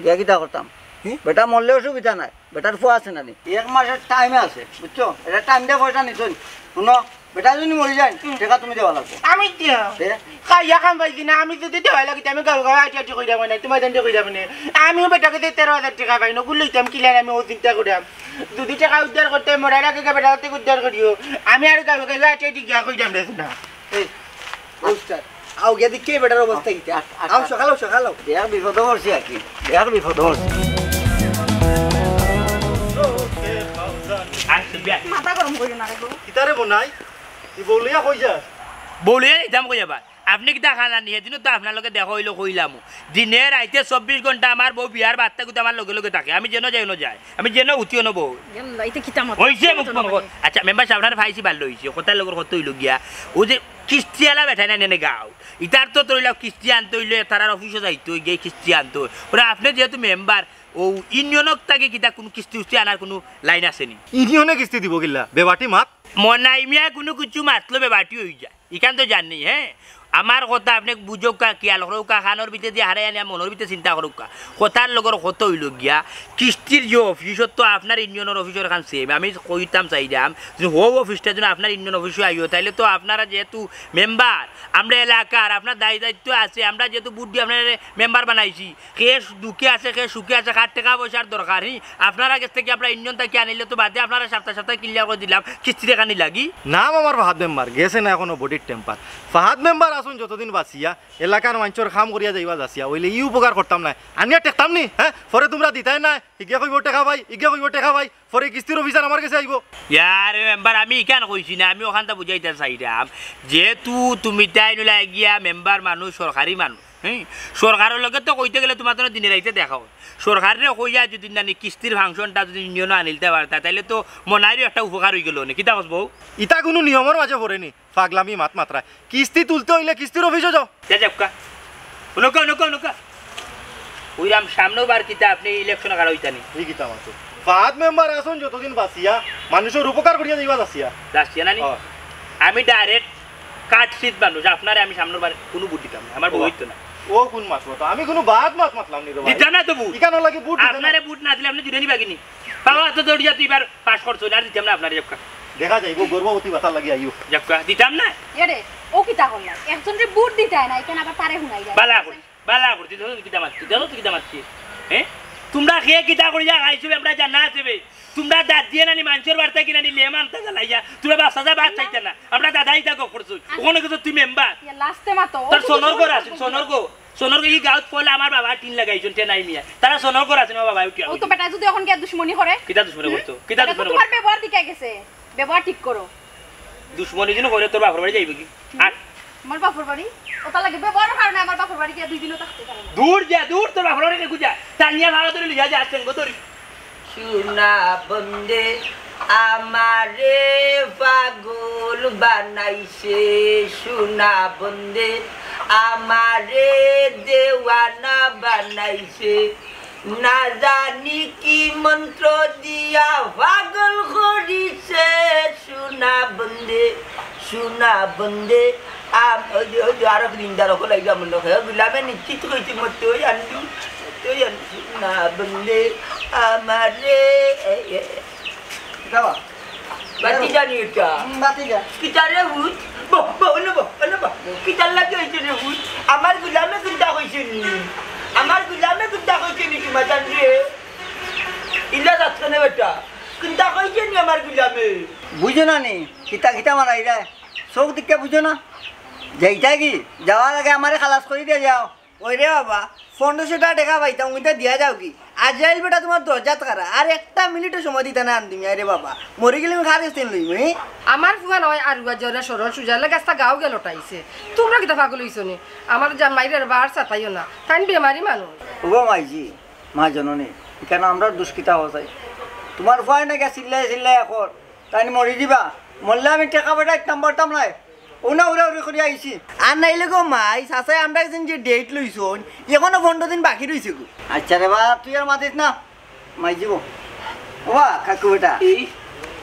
গিয়া কিতা করতাম? হে? বেটা মরলে অসুবিধা নাই। বেটার ফুয়া আছে না নি? এক মাসর টাইম আছে, বুঝছো? এটা টাইম দিয়া পয়সা নিছইন। হুনো, বেটা যুদি মরি যায়, হুম। টেকা তুমি দেওয়া লাগবো। আমি দিয়াম। হে? খাইয়া কাম পাইছি না, আমি যুদি দেওয়া লাগি, আমি গাঁও গাঁও আটি আটি কইরাম না, তোমার জানতে কইরাম না। আমিও বেটার গেছে তেরো হাজার টেকা পাই না, গুলো লইতাম কিলার, আমি ও চিন্তা করিয়াম। যুদি টেকা উদ্ধার করতে মরার আগে গিয়া বেটার গেছে উদ্ধার করিও, আমি আর গাঁও গাঁও আটি আটি গিয়া কইরাম রে না। এই, ও উস্তাদ, আও গিয়া দেখি বেটার অবস্থা কিতা। আ-, আ-, আও, আ-, সকাল আও, সকাল আও। দেখ বিপদো পড়ছি আর কি, দেখ বিপদো পড়ছি। আচ্ছা, বিয়া। মাথা গরম করিও না রে গো। কিতারে বনাই? তুই বউলিয়া কই যাস? বউলিয়া যাইতাম কই আবার? আপনে কিতা খানা নিয়ে? দিনও তো আপনার লগে দেখা অইলো কইলামু। দিনে রাইতে চব্বিশ ঘন্টা আমার বউ বিয়ার বার্তা কিন্তু আমার লগে লগে থাকে। আমি যেন যাই, অনো যায়। আমি যেন উঠি, অনো বউ। ইয়াল্লা, ইতা কিতা মাত? অইছে, মুখ বন্ধ কর। আচ্ছা, মেম্বার সাব, আপনারে পাইছি, ভালা অইছে। কথার লগর কথা অইলো গিয়া, অউ যে কিস্তিআলা বেটায় না নি গাঁও, ইতার তো ধরিলাও কিস্তি আনতে অইলে তারার অফিসো যাইতে অয়, গিয়া কিস্তি আনতে অয়। ওরা আপনে যেহেতু মেম্বার, অউ ইউনিয়ন থাকি কিতা কুনু কিস্তি উস্তি আনার কুনু লাইন আছে নি? ইউনিয়নে কিস্তি দিবো কিলা? বেবাটি মাত। মনাই মিয়া কুনু কিছু মাতলো বেবাটি অই যায়। ইখান তো জানি, হে? আমার কথা আপনে বুঝউক্কা, খিয়াল করউক্কা, কানর ভিতরে দিয়া হারাই আনিয়া মনর ভিতরে চিন্তা করউক্কা। কথার লগর কথা অইলো গিয়া, কিস্তির যে অফিসো তো আপনার ইউনিয়নর অফিসর খান সেম। আমি কইতাম চাইরাম, যে হউ অফিসটা যেন আপনার ইউনিয়ন অফিসো আইও, তাইলে তো আপনারা যেহেতু মেম্বার, আমরা এলাকার, আপনার দায় দায়িত্ব আছে, আমরা যেহেতু ভোট দিয়া আপনারে মেম্বার বানাইছি, কে দুঃখে আছে, কে সুখে আছে, কার টেকা পয়সার দরকার, হি? আপনারা গেছ থাকি আমরা ইউনিয়ন থাকি আনিলে তো বাদে আপনারা সপ্তাহ সপ্তাহ ক্লিয়ার করি দিলাম, কিস্তির টেকা নি লাগি। নাম আমার ফাহাদ মেম্বার, গেছে না এখনো বডির টেম্পার। ফাহাদ মেম্বার আছইন যতদিন বাঁচিয়া, এলাকার মানষর কাম করিয়া যাইবা যাচিয়া, অইলে ই উপকার করতাম নায়। আনিয়া ঠেকতাম নি, হে? পরে তুমরা দিতায় নায়, ইগে কইবো টেকা পাই, ইগে কইবো টেকা পাই, পরে কিস্তির অফিসার আমার গেছে আইবো। ইয়ারে মেম্বার, আমি ইখান কইছি না, আমি অখানতা বুঝাইতাম চাইরাম। যেহেতু তুমি তাইন অইলা গিয়া মেম্বার মানুষ, সরকারি মানুষ, হে? সরকারর লগে তো কইতে গেলে তুমার তো দিনে রাইতে দেখা অয়। সরকাররে কইয়া যুদি নানি কিস্তির ফাংশনটা যুদি ইউনিয়নো আনিলতা পারতা, তাইলে তো মনাইরও একটা উপকার অইগেলো অনে। কিতা কস বউ? ইতা কুনু নিয়মর মাঝে পড়ে নি, ফাগলামি মাত মাতরায়। কিস্তি তুলতে অইলে কিস্তির অফিসো যাও। যা, যাউক্কা। হুনউক্কা, হুনউক্কা, হুনউক্কা। কইরাম সামনেও বার কিতা আপনে ইলেকশনো খাড়া অইতা নি? ই কিতা মাতো? ফাহাদ মেম্বার আছইন যতদিন বাঁচিয়া, মানষর উপকার করিয়া যাইবা যাচিয়া। যাচিয়া না নি? অয়। আমি direct কাটশিট মানুষ, আপনারে আমি সামনর বার কুনু ভোট দিতাম না, আমার বউ অইতো না। ও কুন মাত মাতো? আমি কুনু বাদ মাত মাতলাম নি রে ভাই। দিতাম না তো ভোট। ইখানর লাগি ভোট দিতাম না। আপনারে ভোট না দিলে আপনে জুড়ে নিবা কিনি? বাবা, অত দৌড়িয়া তুই এবার পাস করছো, আর দিতাম না আপনারে, যাউক্কা। দেখা যাইবো, গর্ভবতী বাতার লাগি আইও। যাউক্কা, দিতাম না। এরে, ও কিতা করলা? একজনরে ভোট দিতায় না, ইখান আবার তারে হুনাই যায়। বালা করি। বালা করছি, দেখো তো কিতা মাতছি, দেখো তো কিতা মাতছি। হে? তুমরা কে কিতা করিয়া খাইছো বে, আমরা জানা আছে বে। তুমরা দাঁত দিয়া নানি মানষর বাড়িত কিনা নি লেম আনতা জ্বালাইয়া। তুমরা বাচ্চা যা বাদ চাইতা না। আমরা দাদা ইতা গপ করছো। ওখানে গেছো তুই মেম্বার। ইয়া, লাস্টে মাতো। তোর সোনর গো রাসেল, সোনর গো। সোনর কি গাউত পড়লে আমার বাবা টিন লাগাইছইন, টেনাই মিয়া। তারা সোনর ঘর আছে না বাবা, উঠিয়া ও তো বেটা যদি এখন গিয়া দুশমনি করে। কিতা দুশমনি করতো? কিতা এটা তো দুশমনি তোমার করতো? ব্যবহার দিকে গেছে, ব্যবহার ঠিক করো। দুশমনি যেন করে তোর বাপর বাড়ি যাইবে কি? আর আমার বাপর বাড়ি? ওটা লাগে ব্যবহারের কারণে আমার বাপর বাড়ি গিয়া দুই দিনও থাকতে পারে না। দূর যা, দূর, তোর বাপর বাড়ি রেখে যা। তানিয়া ভাড়া ধরে লিয়া যা, আসছেন গো তোর। সোনা বন্দে আমারে পাগল বানাইছে, সোনা বন্দে আমারে দেওয়ানা বানাইছে, না জানি কি মন্ত্র দিয়া পাগল করিছে, সোনা বন্দে, সোনা বন্দে। আম-, ওই যে, ওই যে আরো দিনদার হকল আইবা মনে হয়, গুলামে নিশ্চিত কইছি মরতে ওই আন্ডু, মরতে ওই আন্ডু, সোনা বন্দে আমারে, এ, এ, বাবা। বাতি জানি এটা। হুম, বাতি যা। কিতারে ভূত? বহ, বহ, অনো বহ, অনো বহ। কিতার লাগি হইছে রে ভূত? আমার গুলামে কিতা কইছে নি? আমার গুলামে কিতা কইছে নি তোমার জান রে? ইলা যাচ্ছে না বেটা। কিতা কইছে নি আমার গুলামে? বুঝো না নি? কিতা কিতা মারাইরা? চোখ দিকে বুঝো না? যাইতা কি? যাওয়ার আগে আমারে খালাস করি দিয়া যাও। ওই রে বাবা, পনেরোশো টেকা পাইতাম, ওইটা দিয়া যাও কি? আজরাইল বেটা তোমার দরজাত খাড়া, আর একটা মিনিটও সময় দিতা না আন তুমি, আরে বাবা, মরি গেলে আমি খার গেছ লইমু, হি? আমার ফুয়া নয় আর উয়া জরা সরল সুজা লাগে আস্তা গাও গেল টাইছে। তোমরা কিতা পাগল হইছো নি? আমার জামাইরে আর বার সাতাইও না, তাইন বেমারি মানুষ। ওগো মাইজি, মা জননী, এখানে আমরা দুষ্কিতা হওয়া চাই। তোমার ফুয়ায় না গেছিল্লাই চিল্লাই এখন, তাই মরি দিবা, মরলে আমি টেকা বেটা এক নাম্বারতাম নাই। ওনা উড়া উড়ি করি আইছি। আর নাইলে গো মাই, চাচাই আমরা একদিন যে ডেট লইছইন, এখনো পনেরো দিন বাকি রইছে গো। আচ্ছা রে বা, তুই আর মাতিস না। মাই জীবো। ওবা, কাকু বেটা। ই।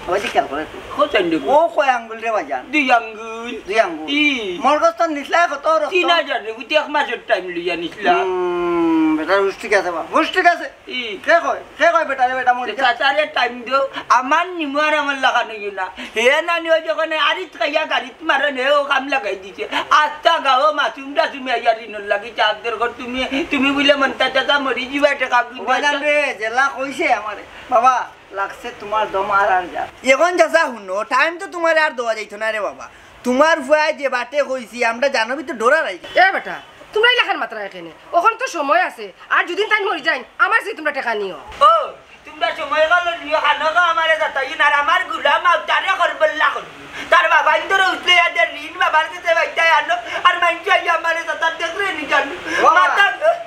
ওই যে খেয়াল করে তুই। কত আঙ্গুল? ও কয় আঙ্গুল রে বাজান? দুই আঙ্গুল। দুই আঙ্গুল। ই। মোর গছ তো নিচলা কত রক্ত? তিন হাজার রে, বুঝি এক মাসের টাইম লইয়া নিচলা। হুম, বেটা হুশ ঠিক আছে বা। হুশ ঠিক আছে। ই। কে কয়? কে কয় বেটা রে বেটা মরি যা? চাচারে টাইম দিও, আমার নিমু আর আমার লাখান অইও না। হে নানি ওই যখন আরিত খাইয়া গাড়িত মারেন, হে ও কাম লাগাই দিছে। আস্তা গাও মাসুম টাসুম আইয়া ঋণর লাগি চাপ দের ঘর তুমি, তুমি বুলে মন্তা টাকা মরি যিবা টেকা গুন ওবায়দান রে, জেলা কইছে আমারে। বাবা, লাগছে তোমার দম আর আর যা। এখন চাচা হুনো, টাইম তো তোমারে আর দেওয়া যাইতো না রে বাবা। তোমার ফুয়ায় যে বাটে কইছি, আমরা জানবি তো ডরার আই। এ বেটা, তোমরা ইলাখান মাতরায় কেনে? অখন তো সময় আছে, আর যুদিন তাইন মরি যাইন, আমার সে তোমরা টেকা নিও। ও, তোমরা সময় গেল নিও, খানো গো আমারে যাতাই, আর আমার গুলাম আউতারে করবল্লা করবি। তার বাবা ইন্দুরে উঠলে ইয়াদের ঋণ বাবার কাছে বাইতায় আনো, আর মাইনষে আইয়া আমারে যাতা দেখরে নি জানো। বাবা, মাথা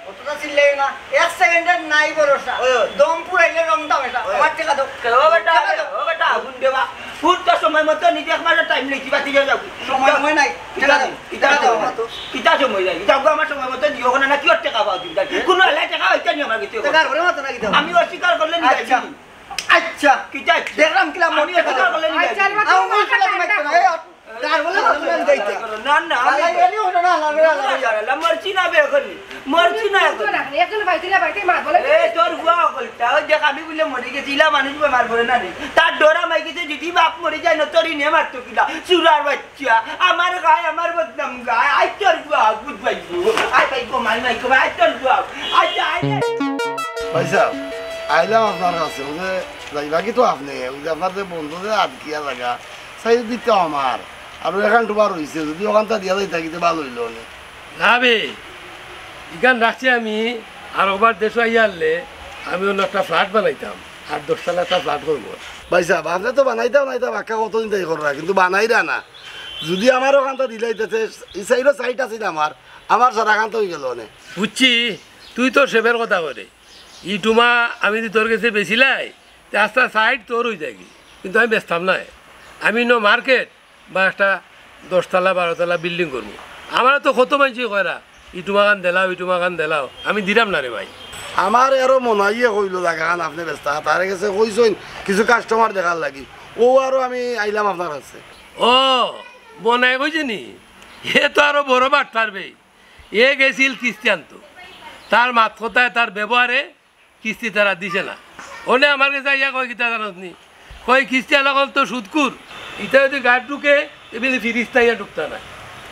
অতটা চিল্লাই না, এক সেকেন্ডের নাই ভরসা। ওই, ওই। দম পুরাইলে রং তামাশা। ওই। আমার টেকা দাও। ও বেটা, টেকা দাও। ও বেটা, আগুন দেবা। ফুট তো সময় মতো নিজে একমাত্র টাইম নেই, কিবা দিয়ে যাও। সময়, সময় নাই। কিতা, টেকা দাও। কিতা কিতা সময়? দাও, মাতো। কিতা সময় নাই? যাও গো, আমার সময় মতো দিও না, না কি ওর টেকা পাও তুমি? কোনো এলাই টেকা হইতে নি আমার কাছে। টেকা ঘরে মাতো না কিতা? আমি অস্বীকার করলে নি আচ্ছা। যাইবি। আচ্ছা। কিতা আচ্ছা? দেখলাম কিলা আমি মনে অস্বীকার করলে নি আচ্ছা, যাইবি। আমি বুঝলাম না, এই, তার বলে মাতো না, আমি যাইতে। না, না, আমি আল্লাহ, এলি ওটা না, আল্লাহ, আল্লাহ, আল্লাহ। আল্লাহ, মরছি না বে এখন। মরছি না এখন। এখন বাইতে না, বাইতে মা বলে। এ, তোর বুয়া অকলটা, ওই দেখ, আমি বুলে মরি গেছি, ইলা মানুষ বেমার পড়ে না রে। তার ডরা মাই গেছে, যদি বাপ মরি যায়, না তোর ইনে মারতো কিলা? চুরার বাচ্চা। চা, আমার গায়ে আমার বদনাম গায়। আই তোর বুয়া, গুড বাই গো। আই বাই গো, মাই মাই গো, আই তোর বুয়া। আই, আই। ভাই সাহেব, আইলাম আপনার কাছে। ওই যে যাইবা কি তো আপনি? ওই যে আপনার যে বন্ধু যে আটকিয়া লাগা, সাইড দিতে আমার। আর ওই এখান টুবা রইছে, যদি ওখানটা দিয়া যাইতা কিতে ভালো হইলো নে। না বে, ইখান রাখছি আমি, আর একবার দেশো আইয়া আনলে আমি অন্য একটা ফ্ল্যাট বানাইতাম, আর দশতলা একটা ফ্ল্যাট করবো। ভাই সাহেব, আপনি তো বানাইতা বানাইতা বাক্কা কতদিন তাই কররা, কিন্তু বানাইরা না। যদি আমার ওখানটা দিলাইতেছে, এই সাইডও সাইট আছে না আমার, আমার সারা খান তো হয়ে গেল অনেক। বুঝছি, তুই তোর সেবের কথা করে। ইটুমা আমি যদি তোর কাছে বেচিলাই, তে আস্তা সাইট তোর হয়ে যায়গি, কিন্তু আমি বেচতাম না। আমি ন মার্কেট বা একটা দশতলা বারোতলা বিল্ডিং করবো। আমারে তো কত মাইনষে কয়রা, ইটুমাখান দেলাও, ইটুমাখান দেলাও, আমি দিরাম না রে ভাই। আমার আরো মনাইয়ে কইলো জাগাখান আপনে বেচতা, তারে গেছে কইছইন কিছু কাস্টমার দেখার লাগি, ও আরো আমি আইলাম আপনার কাছে। ও, মনাই কইছে নি? এ তো আরো বড় বাটপার বে। এ গেছিল কিস্তি আনতো, তার মাত কথায়, তার ব্যবহারে কিস্তি তারা দিছে না। অনে আমার গেছে আইয়া কয়, "কিতা জানোস নি?" কয়, "কিস্তি আলা অকল তো সুদখুর, ইতা যদি গাত ঢুকে, এমনি ফিরিস্তা আইয়া ঢুকতা না।"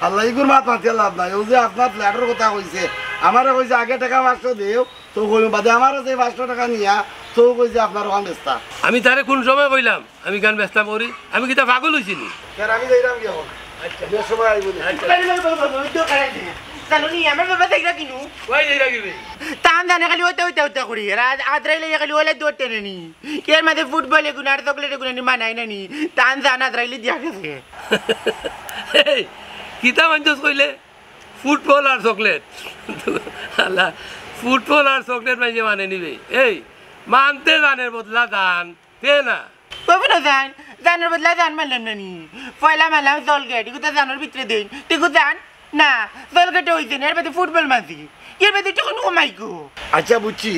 আল্লাহ, ইগুর মাত মাতিয়া লাভ নাই। ও যে আপনার ফ্ল্যাটর কথা কইছে, আমারে কইছে, "আগে টেকা পাঁচশো দেও, তো কইমু বাদে।" আমারে যে পাঁচশো টেকা নিয়া, তো কইছে, "আপনার ওখান বেচতা।" আমি তারে কোন সময় কইলাম আমি গান বেচতাম করি? আমি কিতা পাগল হইছি নি? স্যার, আমি যাইরাম কি এখন? আচ্ছা। যে সময় আইব নি। আচ্ছা। জানো নি, আমার বাবা যাইরা কিনু? কই যাইরা কিনু? তান জানে খালি ওটা, ওটা, ওটা করি। আর আজ-, আদ্রাইলে খালি ওলে দৌড় টেনে নি। এর মাঝে ফুটবল এগুন আর চকলেট এগুন আনি মানায় না নি। তান জান আদ্রাইলে দিয়া গেছে। এই, কিতা মানছস কইলে? ফুটবল আর চকলেট। আল্লাহ, ফুটবল আর চকলেট মাইনষে মানে নিবে। এই, মানতে জানের বদলা জান, তে না। কবি না জান, জানের বদলা জান মানলাম না নি। পয়লা মানলাম চকলেট, এগুতা জানোর ভিতরে দেই। তে এগু জান? না, চকলেটে অইছে না, এর বাদে ফুটবল মানছি। এর বাদে তখন ও মাইকো। আচ্ছা, বুঝছি,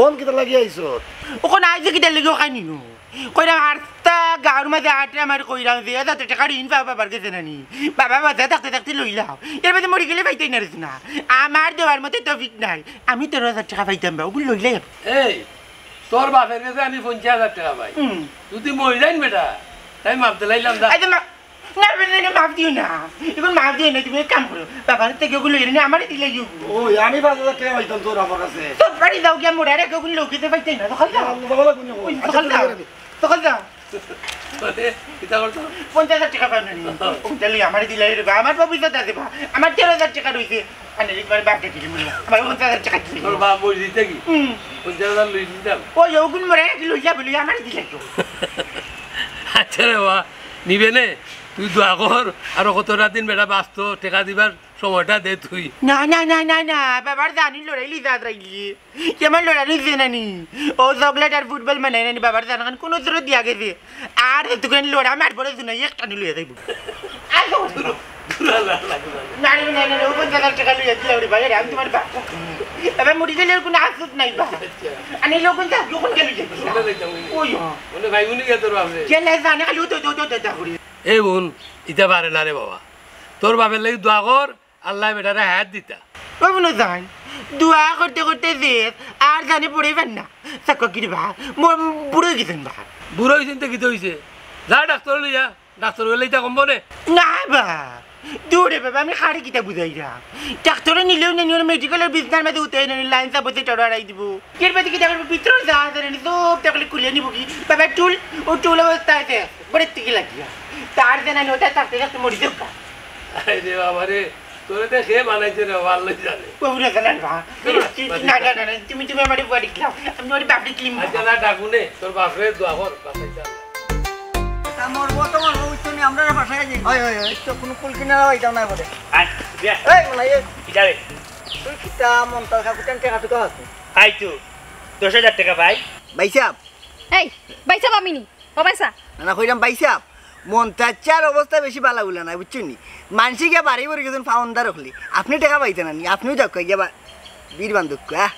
অন কিতা লাগি আইছত? অখন আইছে কিতা লাগি ও খাইনি নু। কইরাম আস্তা গাঁওর মাঝে আটে আমার কইরাম যে এত টেকা ঋণ পাও বাবার গেছে না নি। বাবা বাঁচা থাকতে থাকতে লইলাও। এর বাদে মরি গেলে পাইতাই না রে না। আমার দেওয়ার মতো তৌফিক নাই। আমি তেরো হাজার টেকা পাইতাম বা, ওগুলো লইলাই। এই, তোর বাপের গেছে আমি পঞ্চাশ হাজার টেকা পাই। হুম। যদি মরি যাইন বেটা, তাই মাফ দিলাইলাম দা। আচ্ছা, মা-, না, না, না, না, মাফ দিও না। এখন মাফ দিও না, তুমি এক কাম করো। বাবার থেকে ওগুলো এনে আমারে দিলে ইউ। ওই, আমি পাঁচ হাজার টেকা পাইতাম তোর আমার কাছে। তোর বাড়ি যাও গিয়া মোড়া রেখে ওগুলো লোকে তো পাইতে না, তখন যাও। আল্লাহ, বাবা, কোন ওই, আচ্ছা, তখন যাও। তখন যাও। মানে, কিতা করতো? পঞ্চাশ হাজার টেকা পাও না নি? ওটা লই আমারে দিলে রে বা, আমার বাবু ইজ্জত আছে বা। আমার তেরো হাজার টেকা রইছে। আনে রে, তোমার বাপ ডেকে দিলে মনে হয়। আমার পঞ্চাশ হাজার টেকা দিলে। তোর বাপ বই দিতে কি? হুম। পঞ্চাশ হাজার লই দিতাম। ওই, ওগুন মোড়া রেখে লই যাবে, লই আমারে দিলে তো। আচ্ছা রে বা, নিবে নে? তুই দোয়া কর, আরো কতটা দিন বেটা বাঁচতো, টেকা দিবার সময়টা দে তুই। না, না, না, না, না, বাবার জানি লড়াই লিজা আদ্রাইলি। কেমন লড়াই লিজে নানি? ও চকলেট আর ফুটবল মানে নানি বাবার জান খান কোন জোরে দিয়া গেছে। আর এতক্ষণ লড়া মারবো রে, দুনাই একটা নিয়ে লইয়া যাইবো। আর তো দূর, দূর, আল্লাহ, আল্লাহ, আল্লাহ। না, না, না, না, ও পঞ্চাশ হাজার টেকা লইয়া দিলা ওরে ভাই, রে, আমি তোমার বাপ। এবার মরি গেলে ওর কোনো আফসোস নাই বা। আচ্ছা। আর এই লোক যা, যখন গেল যে। ওটা দেখতাম, ওই। ওই, হ্যাঁ। মানে ভাই, উনি গেছে তোর বাপরে। গেলে জানে খালি ও তো, তো, তো, তো, তো করি। এ বোন, ইতা পারে না রে বাবা। তোর বাপের লাগি দোয়া কর, আল্লাহ বেটারে হায়াত দিতা। ও মনে যায়, দোয়া করতে করতে শেষ, আর জানে পড়ে পার না। সাক্কা কিরে বা, ম-, বুড়ো হয়ে গেছেন বা। বুড়ো হয়েছেন তো কিতা হয়েছে? যা ডাক্তার লইয়া, ডাক্তার হইলে ইতা কমবো নে? না বা, দূরে বাবা, আমি খাড়ি কিতা বুঝাইরা। ডাক্তারে নিলেও নেনি, ওর মেডিকেলের বিছনার মাঝে উঠে নেনি, লাইন সাপোজে টড়াই দিব। এর বাদে কিতা করবো, ভিতরে যা আছে নেনি, সব তকলে খুলে নিব কি? বাবা, টুল, ও টুল অবস্থা আছে, বড়ের থেকে লাগিয়া। তার জানা নেই, ওটা থাকতে থাকতে মরি যাবো। আরে বাবা রে, তোরে তো সে বানাইছে রে, ও আল্লাহ জানে। ও না, না, না, না, না, না, তুমি, তুমি আমারে বাড়ি খেলাও, আমি ওরে বাপরে কিলিম। আচ্ছা, না, ডাকুনে, তোর বাপরে দোয়া কর, বাঁচাইতে আল্লাহ। তা মরবো তো মরবো, বুঝছো নি, আমরা বাসায় যাই। হয়, হয়, হয়, তো কোনো কুল কিনারা হইতাম না বলে। আয়, বিয়া। এই, মানে, এই, কিটা রে? তুই কিতা মন্তাজ কাকু কেন টেকা টুকা আছে? আই তো, দশ হাজার টেকা পাই। ভাই সাহেব। এই, ভাই সাহেব আমি নি। ও ভাই সাহেব। না, না, কইলাম ভাই সাহেব, মন্তাজ চাচার অবস্থা বেশি ভালা উলা নাই, বুঝছেন নি? মানষে গিয়া বাড়ি বাড়ি গেছেন ফাউন্ডার হকলে। আপনি টেকা পাইতেন না নি, আপনিও যাও গিয়া বা-, বীর বান্ধব, আহ।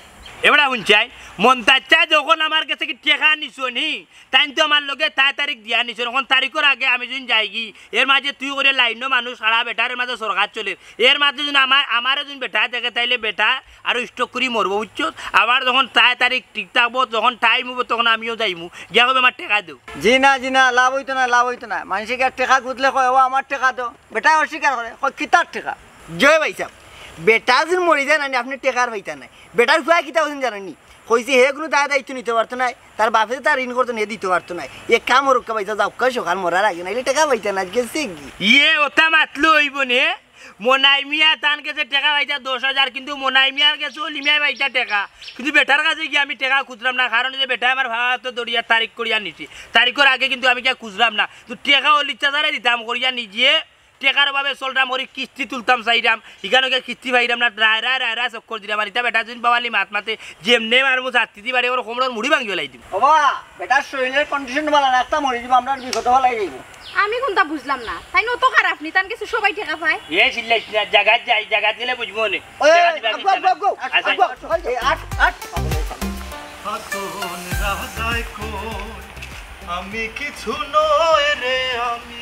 এবারে হুনছাই, মন্তাজ চাচা যখন আমার গেছে কি টেকা নিছো নি, তাইন তো আমার লগে তাই তারিখ দিয়া নিছে, এখন তারিখর আগে আমি যদি যাইগি, এর মাঝে তুই করে লাইনও মানুষ খাড়া বেটার, এর মাঝে সরকার চলে, এর মাঝে যদি আমার, আমারে যদি বেটা দেখে, তাইলে বেটা আরো স্ট্রোক করি মরবো, বুঝছো? আমার যখন তাই তারিখ ঠিক থাকবো, যখন টাইম হবো, তখন আমিও যাইমু, গিয়া কইবে আমার টেকা দেও। জি না, জি না, লাভ হইতো না, লাভ হইতো না। মানুষে গিয়া টেকা খুঁজলে কয়, "ও আমার টেকা দেও।" বেটা অস্বীকার করে, কয়, "কিতার টেকা?" জয় ভাই সাহেব, বেটা যদি মরি যায় না, আপনি টেকার পাইতা নাই। বেটার ফুয়া কিতা কইছেন জানেননি? কইছে হে কোনো দায় দায়িত্ব নিতে পারতো না, তার বাপে তো তার ঋণ করতো না, হে দিতে পারতো না। এক কাম করুক্কা ভাই সাহেব, যাউক্কা সকাল মরার আগে, নাইলে টেকা পাইতা না, গেছে কি? ইয়ে, ওটা মাতলে হইব নে। মনাই মিয়া তান গেছে টেকা পাইতা দশ হাজার, কিন্তু মনাই মিয়ার গেছে অলি মিয়া পাইতা টেকা। কিন্তু বেটার কাছে গিয়া আমি টেকা খুঁজলাম না, কারণ যে বেটায় আমার ভাড়া তো দরিয়া তারিখ করিয়া নিছি, তারিখর আগে কিন্তু আমি গিয়া খুঁজলাম না। তো টেকা অলি চাচারে দিতাম করিয়া নিজে টেকার অভাবে চলতাম করি, কিস্তি তুলতাম চাইরাম, ইখানো গিয়া কিস্তি পাইরাম না, রায় রায় রায় রায় চক্কর দিরাম। আর ইতা বেটা যদি বাবালি মাত মাতে, যেমনে মারমু ছাত্তি দি বাড়ি, ওর কোমরর মুড়ি ভাঙি ফেলাই দিমু। বাবা, বেটার শরীরের কন্ডিশন ভালা না, একটা মরি দিব, আমরা বিপদে ফেলাই দিব। আমি কোনটা বুঝলাম না, তাইন অত খারাপ নি, তান গেছে সবাই টেকা পায়। এ চিল্লাইস না, জাগাত যাই, জাগাত গেলে বুঝবো নে। ওই, টেকা দিবা আব্বু, কি আব্বু, আব্বু, না? আচ্ছা। আব্বু, এই আট, আট। হাসন রাজায় কই, আমি কিছু নই রে, আমি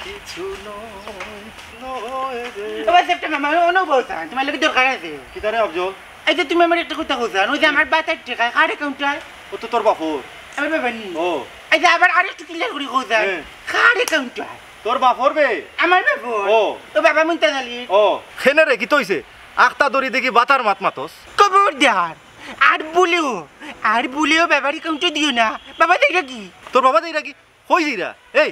কিছু নই, নই রে। ও ভাই, সেপ্টেম্বর মাসে অন্য বউ চান, তোমার লগে দরকার আছে। কি তারে আফজল? এই যে তুমি আমার একটা কথা কইছো, ওই যে আমার বাতার টেকা, কার অ্যাকাউন্টে? ও তো তোর বাপর। আমার বাবা নি। ও। এই যে আবার আরেকটু ক্লিয়ার করে কইছো, হ্যাঁ। কার অ্যাকাউন্টে? তোর বাপর বে। আমার বাপর? ও। তো বাবা মুন্তাজ আলী। ও। খেনে রে, কি তইছে? আখতা দড়ি দেখি বাতার মাত মাতস। খবরদার। আর বলিও, আর বলিও বাবার অ্যাকাউন্টে দিও না। বাবা দেখলে কি? তোর বাবা দেখলে কি? কই যাইরা? এই,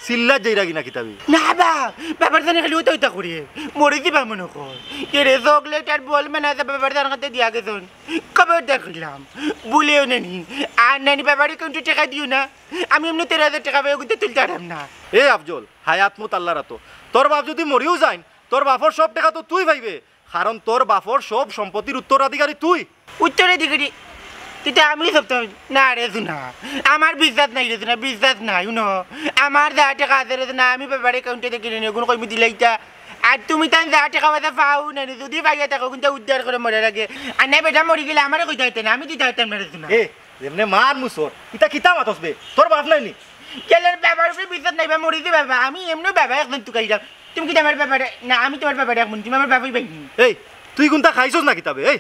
চিল্লাত যাইরা কিনা কিতাবে? না বা, বাবার জানে খালি উতা উতা করে। মরি দিবা মনো কর। এরে চকলেট আর বল মানে আছে বাবার জান কাতে দিয়া গেছন। কবে উদ্ধার করলাম? ভুলেও নানি। আর নানি বাবারে কিন্তু টেকা দিও না। আমি এমনে তেরো হাজার টেকা পাই, ওগুতে তুলতে পারলাম না। এ আফজল, হায়াত মুত আল্লাহর আতো। তোর বাপ যদি মরিও যাইন, তোর বাপর সব টেকা তো তুই পাইবে। কারণ তোর বাপর সব সম্পত্তির উত্তরাধিকারী তুই। উত্তরাধিকারী? তুই তো আমি সব তো না রে সোনা। আমার বিশ্বাস নাই রে সোনা, বিশ্বাস নাই। হুনো, আমার যা টেকা আছে রে সোনা, আমি বাবার অ্যাকাউন্টে দেখি নি, ওগুন কইমু দিলাইতা। আর তুমি তান যা টেকা পয়সা পাও না নি, যদি পাইয়া থাকো, কিন্তু উদ্ধার করে মরার আগে। আর না বেটা মরি গেলে আমারে কইতে হইতে না, আমি দিতে হইতাম না রে সোনা। এ, যেমনে মার মুসর, ইতা কিতা মাতস বে? তোর বাপ নাই নি? গেলের বাবার উপরে বিশ্বাস নাই বা মরি যে বাবা, আমি এমনে বাবা একজন তুকাইরাম। তুমি কি আমার বাবারে, না আমি তোমার বাবারে এখন, তুমি আমার বাবাই বাইনি। এই, তুই কোনটা খাইছস না কিতাবে? এই,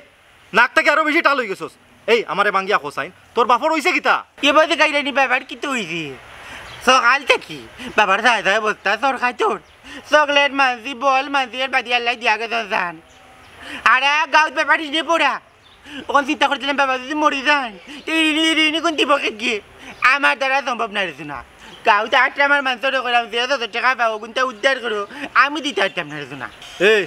নাক থাকি আরো বেশি টাল অই গেছস। এই, আমারে মাঙ্গিয়া খোসাইন, তোর বাপর অইছে কিতা? এ বাজে গাইরানি বাবার কিতা অইছে? সকাল থাকি বাবার যায় যায় বস্তা সর খাইতর। চকলেট মানছি, বল মানছি, এর বাদে আল্লাহ দিয়া গেছে জান। আর এক গাউত বাবার ঋণে পড়া। ওখান চিন্তা করছিলাম বাবা যদি মরি যান, তো ঋণী, ঋণী কোন দিব কে গিয়ে? আমার দ্বারা সম্ভব না রে সোনা। গাউত আটটা আমার মানসরে করাম, যে যত টেকা পাও, কোনটা উদ্ধার করো, আমি দিতে পারতাম না রে সোনা। এই,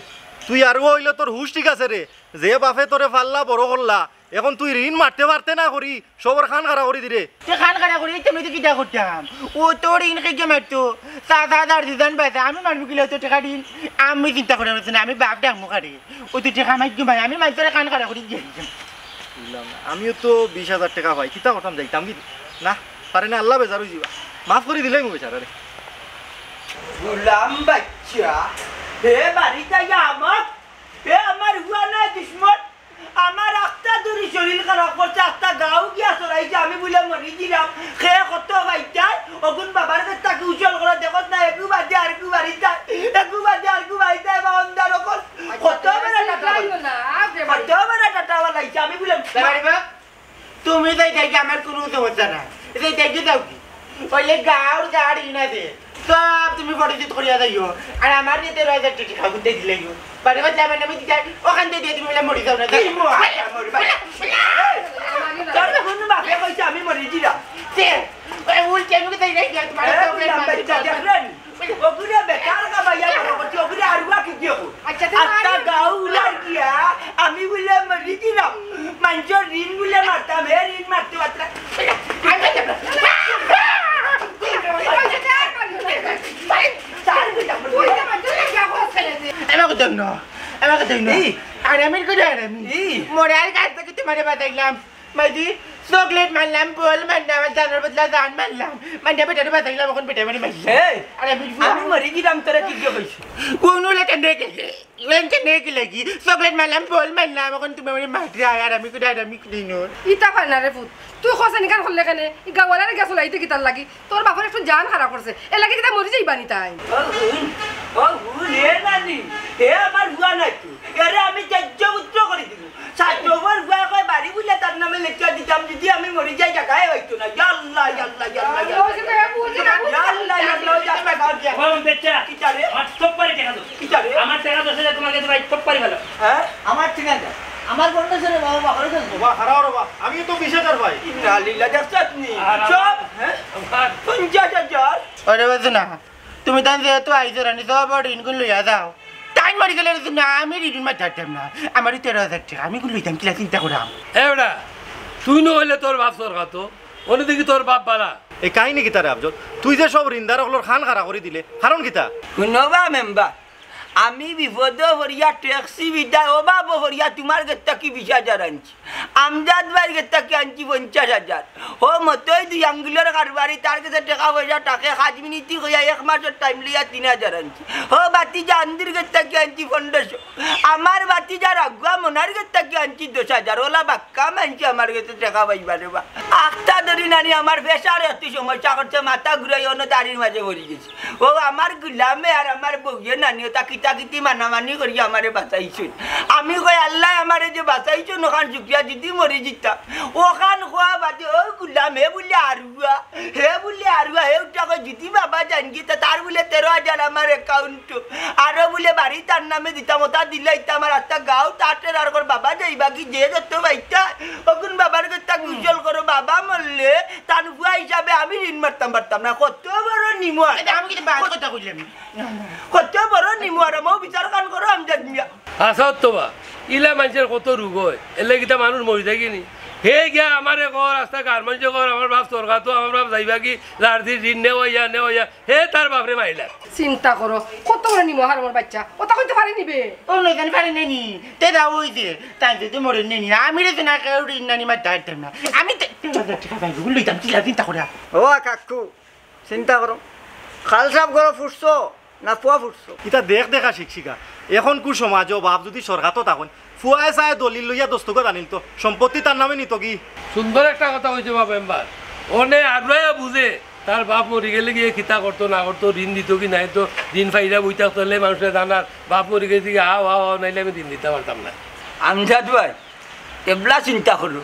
তুই আরো অইলে তোর হুশ ঠিক আছে রে? যে বাপে তোরে পাললা বড় করলা, এখন তুই ঋণ মারতে পারতে না করি, সবর কান খাড়া করি দিরে। তে কান খাড়া করি, এই তো নইতে কিতা করতাম? ও তোর ঋণ খেয়ে মারতো, তা তা তার দিদান পাইছে, আমি মারবো কিলা তো টেকা ঋণ? আমি চিন্তা করে পারছি না, আমি বাপ ডাকমু কারে। ও তুই টেকা মাইর ভাই, আমি মাইর তোরে কান খাড়া করি দিয়ে দিতাম। বুঝলাম না। আমিও তো বিশ হাজার টেকা পাই, কিতা করতাম, যাইতাম কি? না, পারে না, আল্লাহ বেজার অই যিবা। মাফ করি দিলাই মু বেচারারে। গুলাম বাচ্চা, হে বাড়ি যাইয়া আমার, হে আমার হুয়া না দুশমন, আমার আখতা দূরি শরীর খারাপ করছে, আখতা গাউ গিয়া চড়াইছে, আমি বুলে মরি দিলাম। খে কত পাইতাই, অগুন বাবার গেছ থাকি উজল করে দেখত না, একু বাদে আর একু বাড়িতাই, একু বাদে আর একু বাড়িতাই, বা অন্ধার অকল। কত বেড়া টাটা বানাইছে, আমি বুলে বেড়া বাবা। তুমি যাই থাকি আমার কোনো সমস্যা নাই। যাই থাকি যাও কি? অইলে গাউর যার ইনা দে। সব তুমি পরিচিত করিয়া যাইও। আর আমার যে তেরো হাজার টেকা গুনতে দিলাইও। বাড়ি বাচ্চা আমার নামে দিতে, ওখান থেকে দিয়ে তুমি বলে মরি যাও না, যাও। কি মো-, আচ্ছা, মরি, বাবা। তোর কোনো বাপে কইছে আমি মরি দিলাম। সে, ওই উল্টে আমি কোথায় যাই গিয়া তোমার এ, সব বুঝলাম, বাচ্চা দেখলেন? ওগুরে বেকার কামাইয়া বড় করছি, ওগুরে আরুয়া কি দিয়ে কই? আচ্ছা, তো আত্মা মারি। গাউ উলার গিয়া, আমি বুলে মরি দিলাম। মানষর ঋণ বুলে মারতাম, হে ঋণ মারতে পারতাম। এবার কোথাও না, এবার কোথাও না। এই। আর আমি করে আর আমি। এই। মরার কাছ থেকে তোমারে বাঁচাইলাম। মাইদি, চকলেট মারলাম, বল মারলাম, আমার জানের বদলা জান মারলাম। মাইদি বেটারে বাঁচাইলাম, এখন বেটা মানে মারলাম। এই, আর আমি আমি মরি গেলাম, তোরা কি গিয়ে কইছ? কোন উলা কেন রেখে? লেন কেন রেখে লাগি? চকলেট মারলাম, বল মারলাম, এখন তুমি মানে মারতে আয়, আর আমি করে আর আমি করে নয়। ইতা পার না রে পুত, তুই খোঁজ এনকান করলে কেনে? ই গাওয়ালারে গেছ লাইতে কিতার লাগি? তোর বাপর একটু জান খারাপ করছে, এর লাগি কিতা মরি যাইবা নি তাই? ও হুন, ও হুন, হে নানি, হে আমার হুয়া নাকি? এরে আমি ত্যায্য পুত্র করি দিব। সাত নম্বর হুয়া কয় বাড়ি বুলে তার নামে লেখিয়া দিতাম, যদি আমি মরি যাই, জাগায় হইতো না। ইয়া আল্লাহ, ইয়া আল্লাহ, ইয়া আল্লাহ, ইয়া আল্লাহ। ইয়া আল্লাহ, ইয়া আল্লাহ, ইয়া আল্লাহ। ও বেটা, কিতা রে? আমার সব পারি টেকা দাও। কিতা রে? আমার টেকা দশ হাজার তোমার কাছে ভাই, সব পারি ভালো। হ্যাঁ? আমার টেকা দাও। আমার বন্ধ ছিল বাবা, বাবা, করে দেন। বাবা, হারাও রে বাবা, আমিও তো বিশ হাজার ভাই। ইন্না লিল্লাহ, দেখছত নি? আর সব, আমার, হ্যাঁ? আমার পঞ্চাশ হাজার। আরে বাজে না। তুমি তান যেহেতু আইছো রানি, সব ঋণ গুণ লইয়া যাও। তাই মরি গেলে রে তুমি, আমি ঋণ মারতে পারতাম না। আমারই তেরো হাজার টেকা, আমি গুণ লইতাম, কিলা চিন্তা করাম। এ বেটা, তুই না হইলে তোর বাপ সরকার তো, অনে দেখি তোর বাপ বালা। এই কাহিনী কিতা রে আফজল? তুই যে সব ঋণদার অকলর কান খাড়া করি দিলে, কারণ কিতা? হুনো বা মেম্বার, আমি বিপদো পড়িয়া ট্যাক্সি বিদায়, অভাবো পড়িয়া তোমার গেছ থাকি বিশ হাজার আনছি। আমজাদ ভাইর গেছ থাকি আনছি পঞ্চাশ হাজার। হো মতই দুই আঙ্গুলর কারবারি, তার গেছে টেকা পয়সা থাকে, পাঁচ মিনিটই কইয়া এক মাসর টাইম লইয়া তিন হাজার আনছি। হো বাতিজা আন্দুর গেছ থাকি আনছি পনেরোশো। আমার বাতিজার আগুয়া মনার গেছ থাকি আনছি দশ হাজার। ওলা বাক্কা মানছি আমার গেছে টেকা পাইবা রে বা। আখতা ধরি নানি আমার প্রেশারে অতি সমস্যা করছে, মাথা ঘুরাই অন্য দাড়ির মাঝে পড়ি গেছি। ও আমার গুলামে আর আমার বউয়ে নানি ওটা কিতা কিতি মানামানি করি আমারে বাঁচাইছইন। আমি কই, "আল্লাহ আমারে যে বাঁচাইছইন, ওখান শুক্রিয়া যদি মরি যিতাম।" ওখান খোয়া বাদে ও গুলাম, হে বুলে আরুয়া, হে বুলে আরুয়া, হে উঠা কই, "যদি বাবা জানগি তা তার বুলে তেরো হাজার আমার অ্যাকাউন্ট, আরো বুলে বাড়ি তার নামে দিতাম, ওটা দিলাইতাম, আর একটা গাও তাটের আর কর বাবা যাইবা কি যে যত বাইতা, ওগুন বাবার কথা কুশল করো, বাবা মরলে।" তান ফুয়া হিসাবে আমি ঋণ মারতাম পারতাম না। কত বড় নিমো আর, এটা আমি কিন্তু বাদ কথা কইলাম। কত বড় নিমো আর, আমাও বিচার খান করো, আমজাদ মিয়া। আচ্ছা তো বা, ইলা মানষর কত রোগ অয়, এরলাগি কিতা মানুষ মরি যায়গি নি? হে গিয়া আমারে কর, আস্তা গাঁওর মানষে কর, আমার বাপ সরকার তো, আমার বাপ যাইবা কি, লাড়দির ঋণ নেওয়াইয়া, নেওয়াইয়া, হে তার বাপরে মারিলা। চিন্তা করো, কত বড় নিমো হারামর বাইচ্চা, অতা কইতে পারে নি বে? ও নয় জানি পারে নি, তে দাও ওই যে, তাই যদি মরে নি, আমি রে না কেউ ঋণ নানি মারতে পারতাম না। আমি তে, লইতাম, চিন্তা, চিন্তা করে। ও কাকু, চিন্তা করো, খাল সাফ করো ফুটছো, না ফুয়া ফুটছো? ইতা দেখ দেখা শিখছিগা। এখনকুর সমাজো বাপ যদি সরকারো থাকইন, ফুয়ায় চায় দলিল লইয়া দস্তখত আনিল তো, সম্পত্তি তার নামে নিতো কি? সুন্দর একটা কথা কইছো বা মেম্বার। অনে আরুয়াইয়া বুঝে, তার বাপ মরি গেলে গিয়া কিতা করতো না করতো, ঋণ দিতো কি নাই তো, দিন ফাইরা বই থাকতো, অইলে মানষে জানার, বাপ মরি গেছে কি, আও, আও, আও, নাইলে আমি ঋণ দিতাম পারতাম না। আমজাদ ভাই, এবলা চিন্তা করো,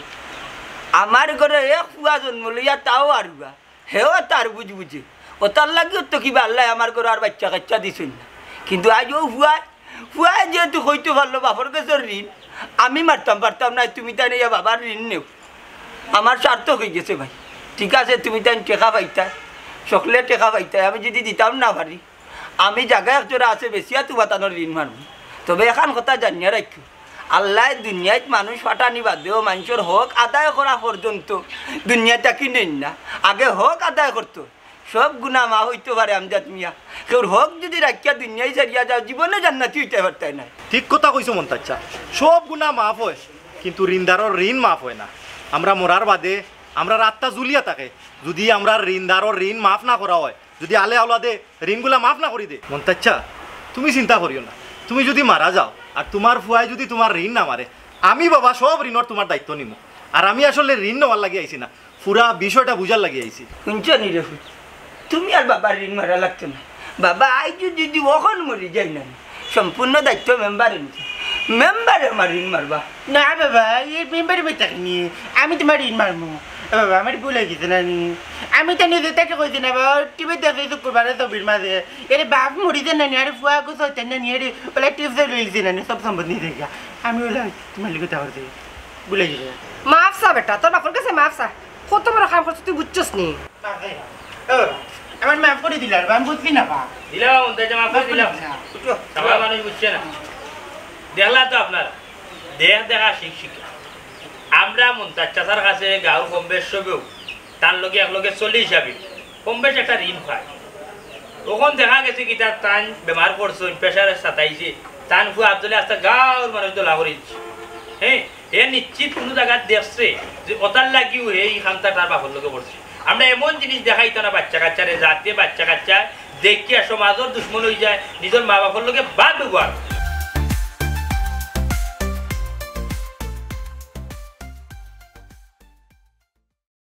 আমার ঘরো এক ফুয়া জন্ম লইয়া তাও আরুয়া, হেও তার বুঝ বুঝে। অতার লাগিও তো কিবা আল্লায় আমার ঘরো আর বাইচ্চা কাইচ্চা দিছইন না। কিন্তু আইজ অউ ফুয়ায়, ফুয়ায় যেহেতু কইতো পারলো বাপর গেছর ঋণ আমি মারতাম পারতাম না, তুমি তাইন ইয়া বাবার ঋণ নেও। আমার সার্থক অইগেছে ভাই। ঠিক আছে, তুমি তাইন টেকা পাইতায়, সকলে টেকা পাইতায়, আমি যদি দিতাম না পারি, আমি জাগা এক জোড়া আছে বেচিয়া তুমাতানর ঋণ মারমু। তবে এখান কথা জানিয়া রাখিও, আল্লায় দুনিয়াত মানুষ পাঠানি বাদেও মানষর হক আদায় করা পর্যন্ত দুনিয়া থাকি নেইন না। আগে হক আদায় করতো, সব গুনা মাফ অইতো পারে আমজাদ মিয়া। কেউর হক যদি রাখিয়া দুনিয়া ছাড়িয়া যাও, জীবনে জান্নাতি অইতায় পারতায় নায়। ঠিক কথা কইছো মন্তাজ চাচা, সব গুনা মাফ অয়, কিন্তু ঋণদারর ঋণ মাফ অয় না। আমরা মরার বাদে আমরার আত্মা জ্বলিয়া থাকে, যদি আমরার ঋণদারর ঋণ মাফ না করা অয়, যদি আলে আওলাদে ঋণগুলা মাফ না করি দে। মন্তাজ চাচা, তুমি চিন্তা করিও না, তুমি যদি মারা যাও আর তুমার ফুয়ায় যদি তুমার ঋণ না মারে, আমি বাবা সব ঋণর তুমার দায়িত্ব নিমু। আর আমি আসলে ঋণ নেওয়ার লাগি আইছি না, পুরা বিষয়টা বুঝার লাগি আইছি। হুনছো নি রে ফুত, তুমি আর বাবার ঋণ মারা লাগতো না। বাবা আইজ যদি অখন মরি যাই না, সম্পূর্ণ দায়িত্ব মেম্বারে নিছে। মেম্বারে আমার ঋণ মারবা? না বাবা, এই মেম্বারে বই থাকি নি, আমি তুমার ঋণ মারমু। এ বাবা, আমার ভুল অইগেছে না নি? আমি তো নিজে থাকি কইছি না বাবা, টিভি দেখছি শুক্রবারে ছবির মাঝে। এরে বাপ মরি যায় না নি, আরে ফুয়া গো সইতে না নি, এরে ওলা টিপস লইছি না নি, সব সম্পদ নিয়ে যাইগা। আমি ওলা তুমার লগে দেখা করছি, ভুলে গেছি। মাফ চা বেটা, তোর বাপর গেছে মাফ চা। কত বড় কাম করছস তুই বুঝছস নি? বাপ রে, ও, আমার মাফ করি দিলা, আমি বুঝছি না বা। দিলাম, অন্তে যে মাফ করি দিলাম। না। উঠো। সাবাস মানুষ বুঝছে না। দেখলা তো আপনারা, দেখ দেখা শিখ শিখা। আমরা মন্তাজ চাচার কাছে গাঁওর কম বেশ সবেউ তান লগে এক লগে চলি হিসাবে কম বেশ একটা ঋণ পাই। অখন দেখা গেছে কিতা, তান বেমার পড়ছইন, প্রেশারে সাতাইছে, তান ফুয়া আব্দুলে আস্তা গাঁওর মানুষ দলা করি দিছে। হ্যাঁ, হে নিশ্চিত কুনু জাগাত দেখছে যে অতার লাগিউ হে ই কামটা তার বাপর লগে করছে। আমরা এমন জিনিস দেখাইতাম না বাইচ্চা কাইচ্চারে, যাতে বাইচ্চা কাইচ্চায় দেখিয়া সমাজর দুশমন অইযায়, নিজর মা বাপর লগে বাদ ব্যবহার।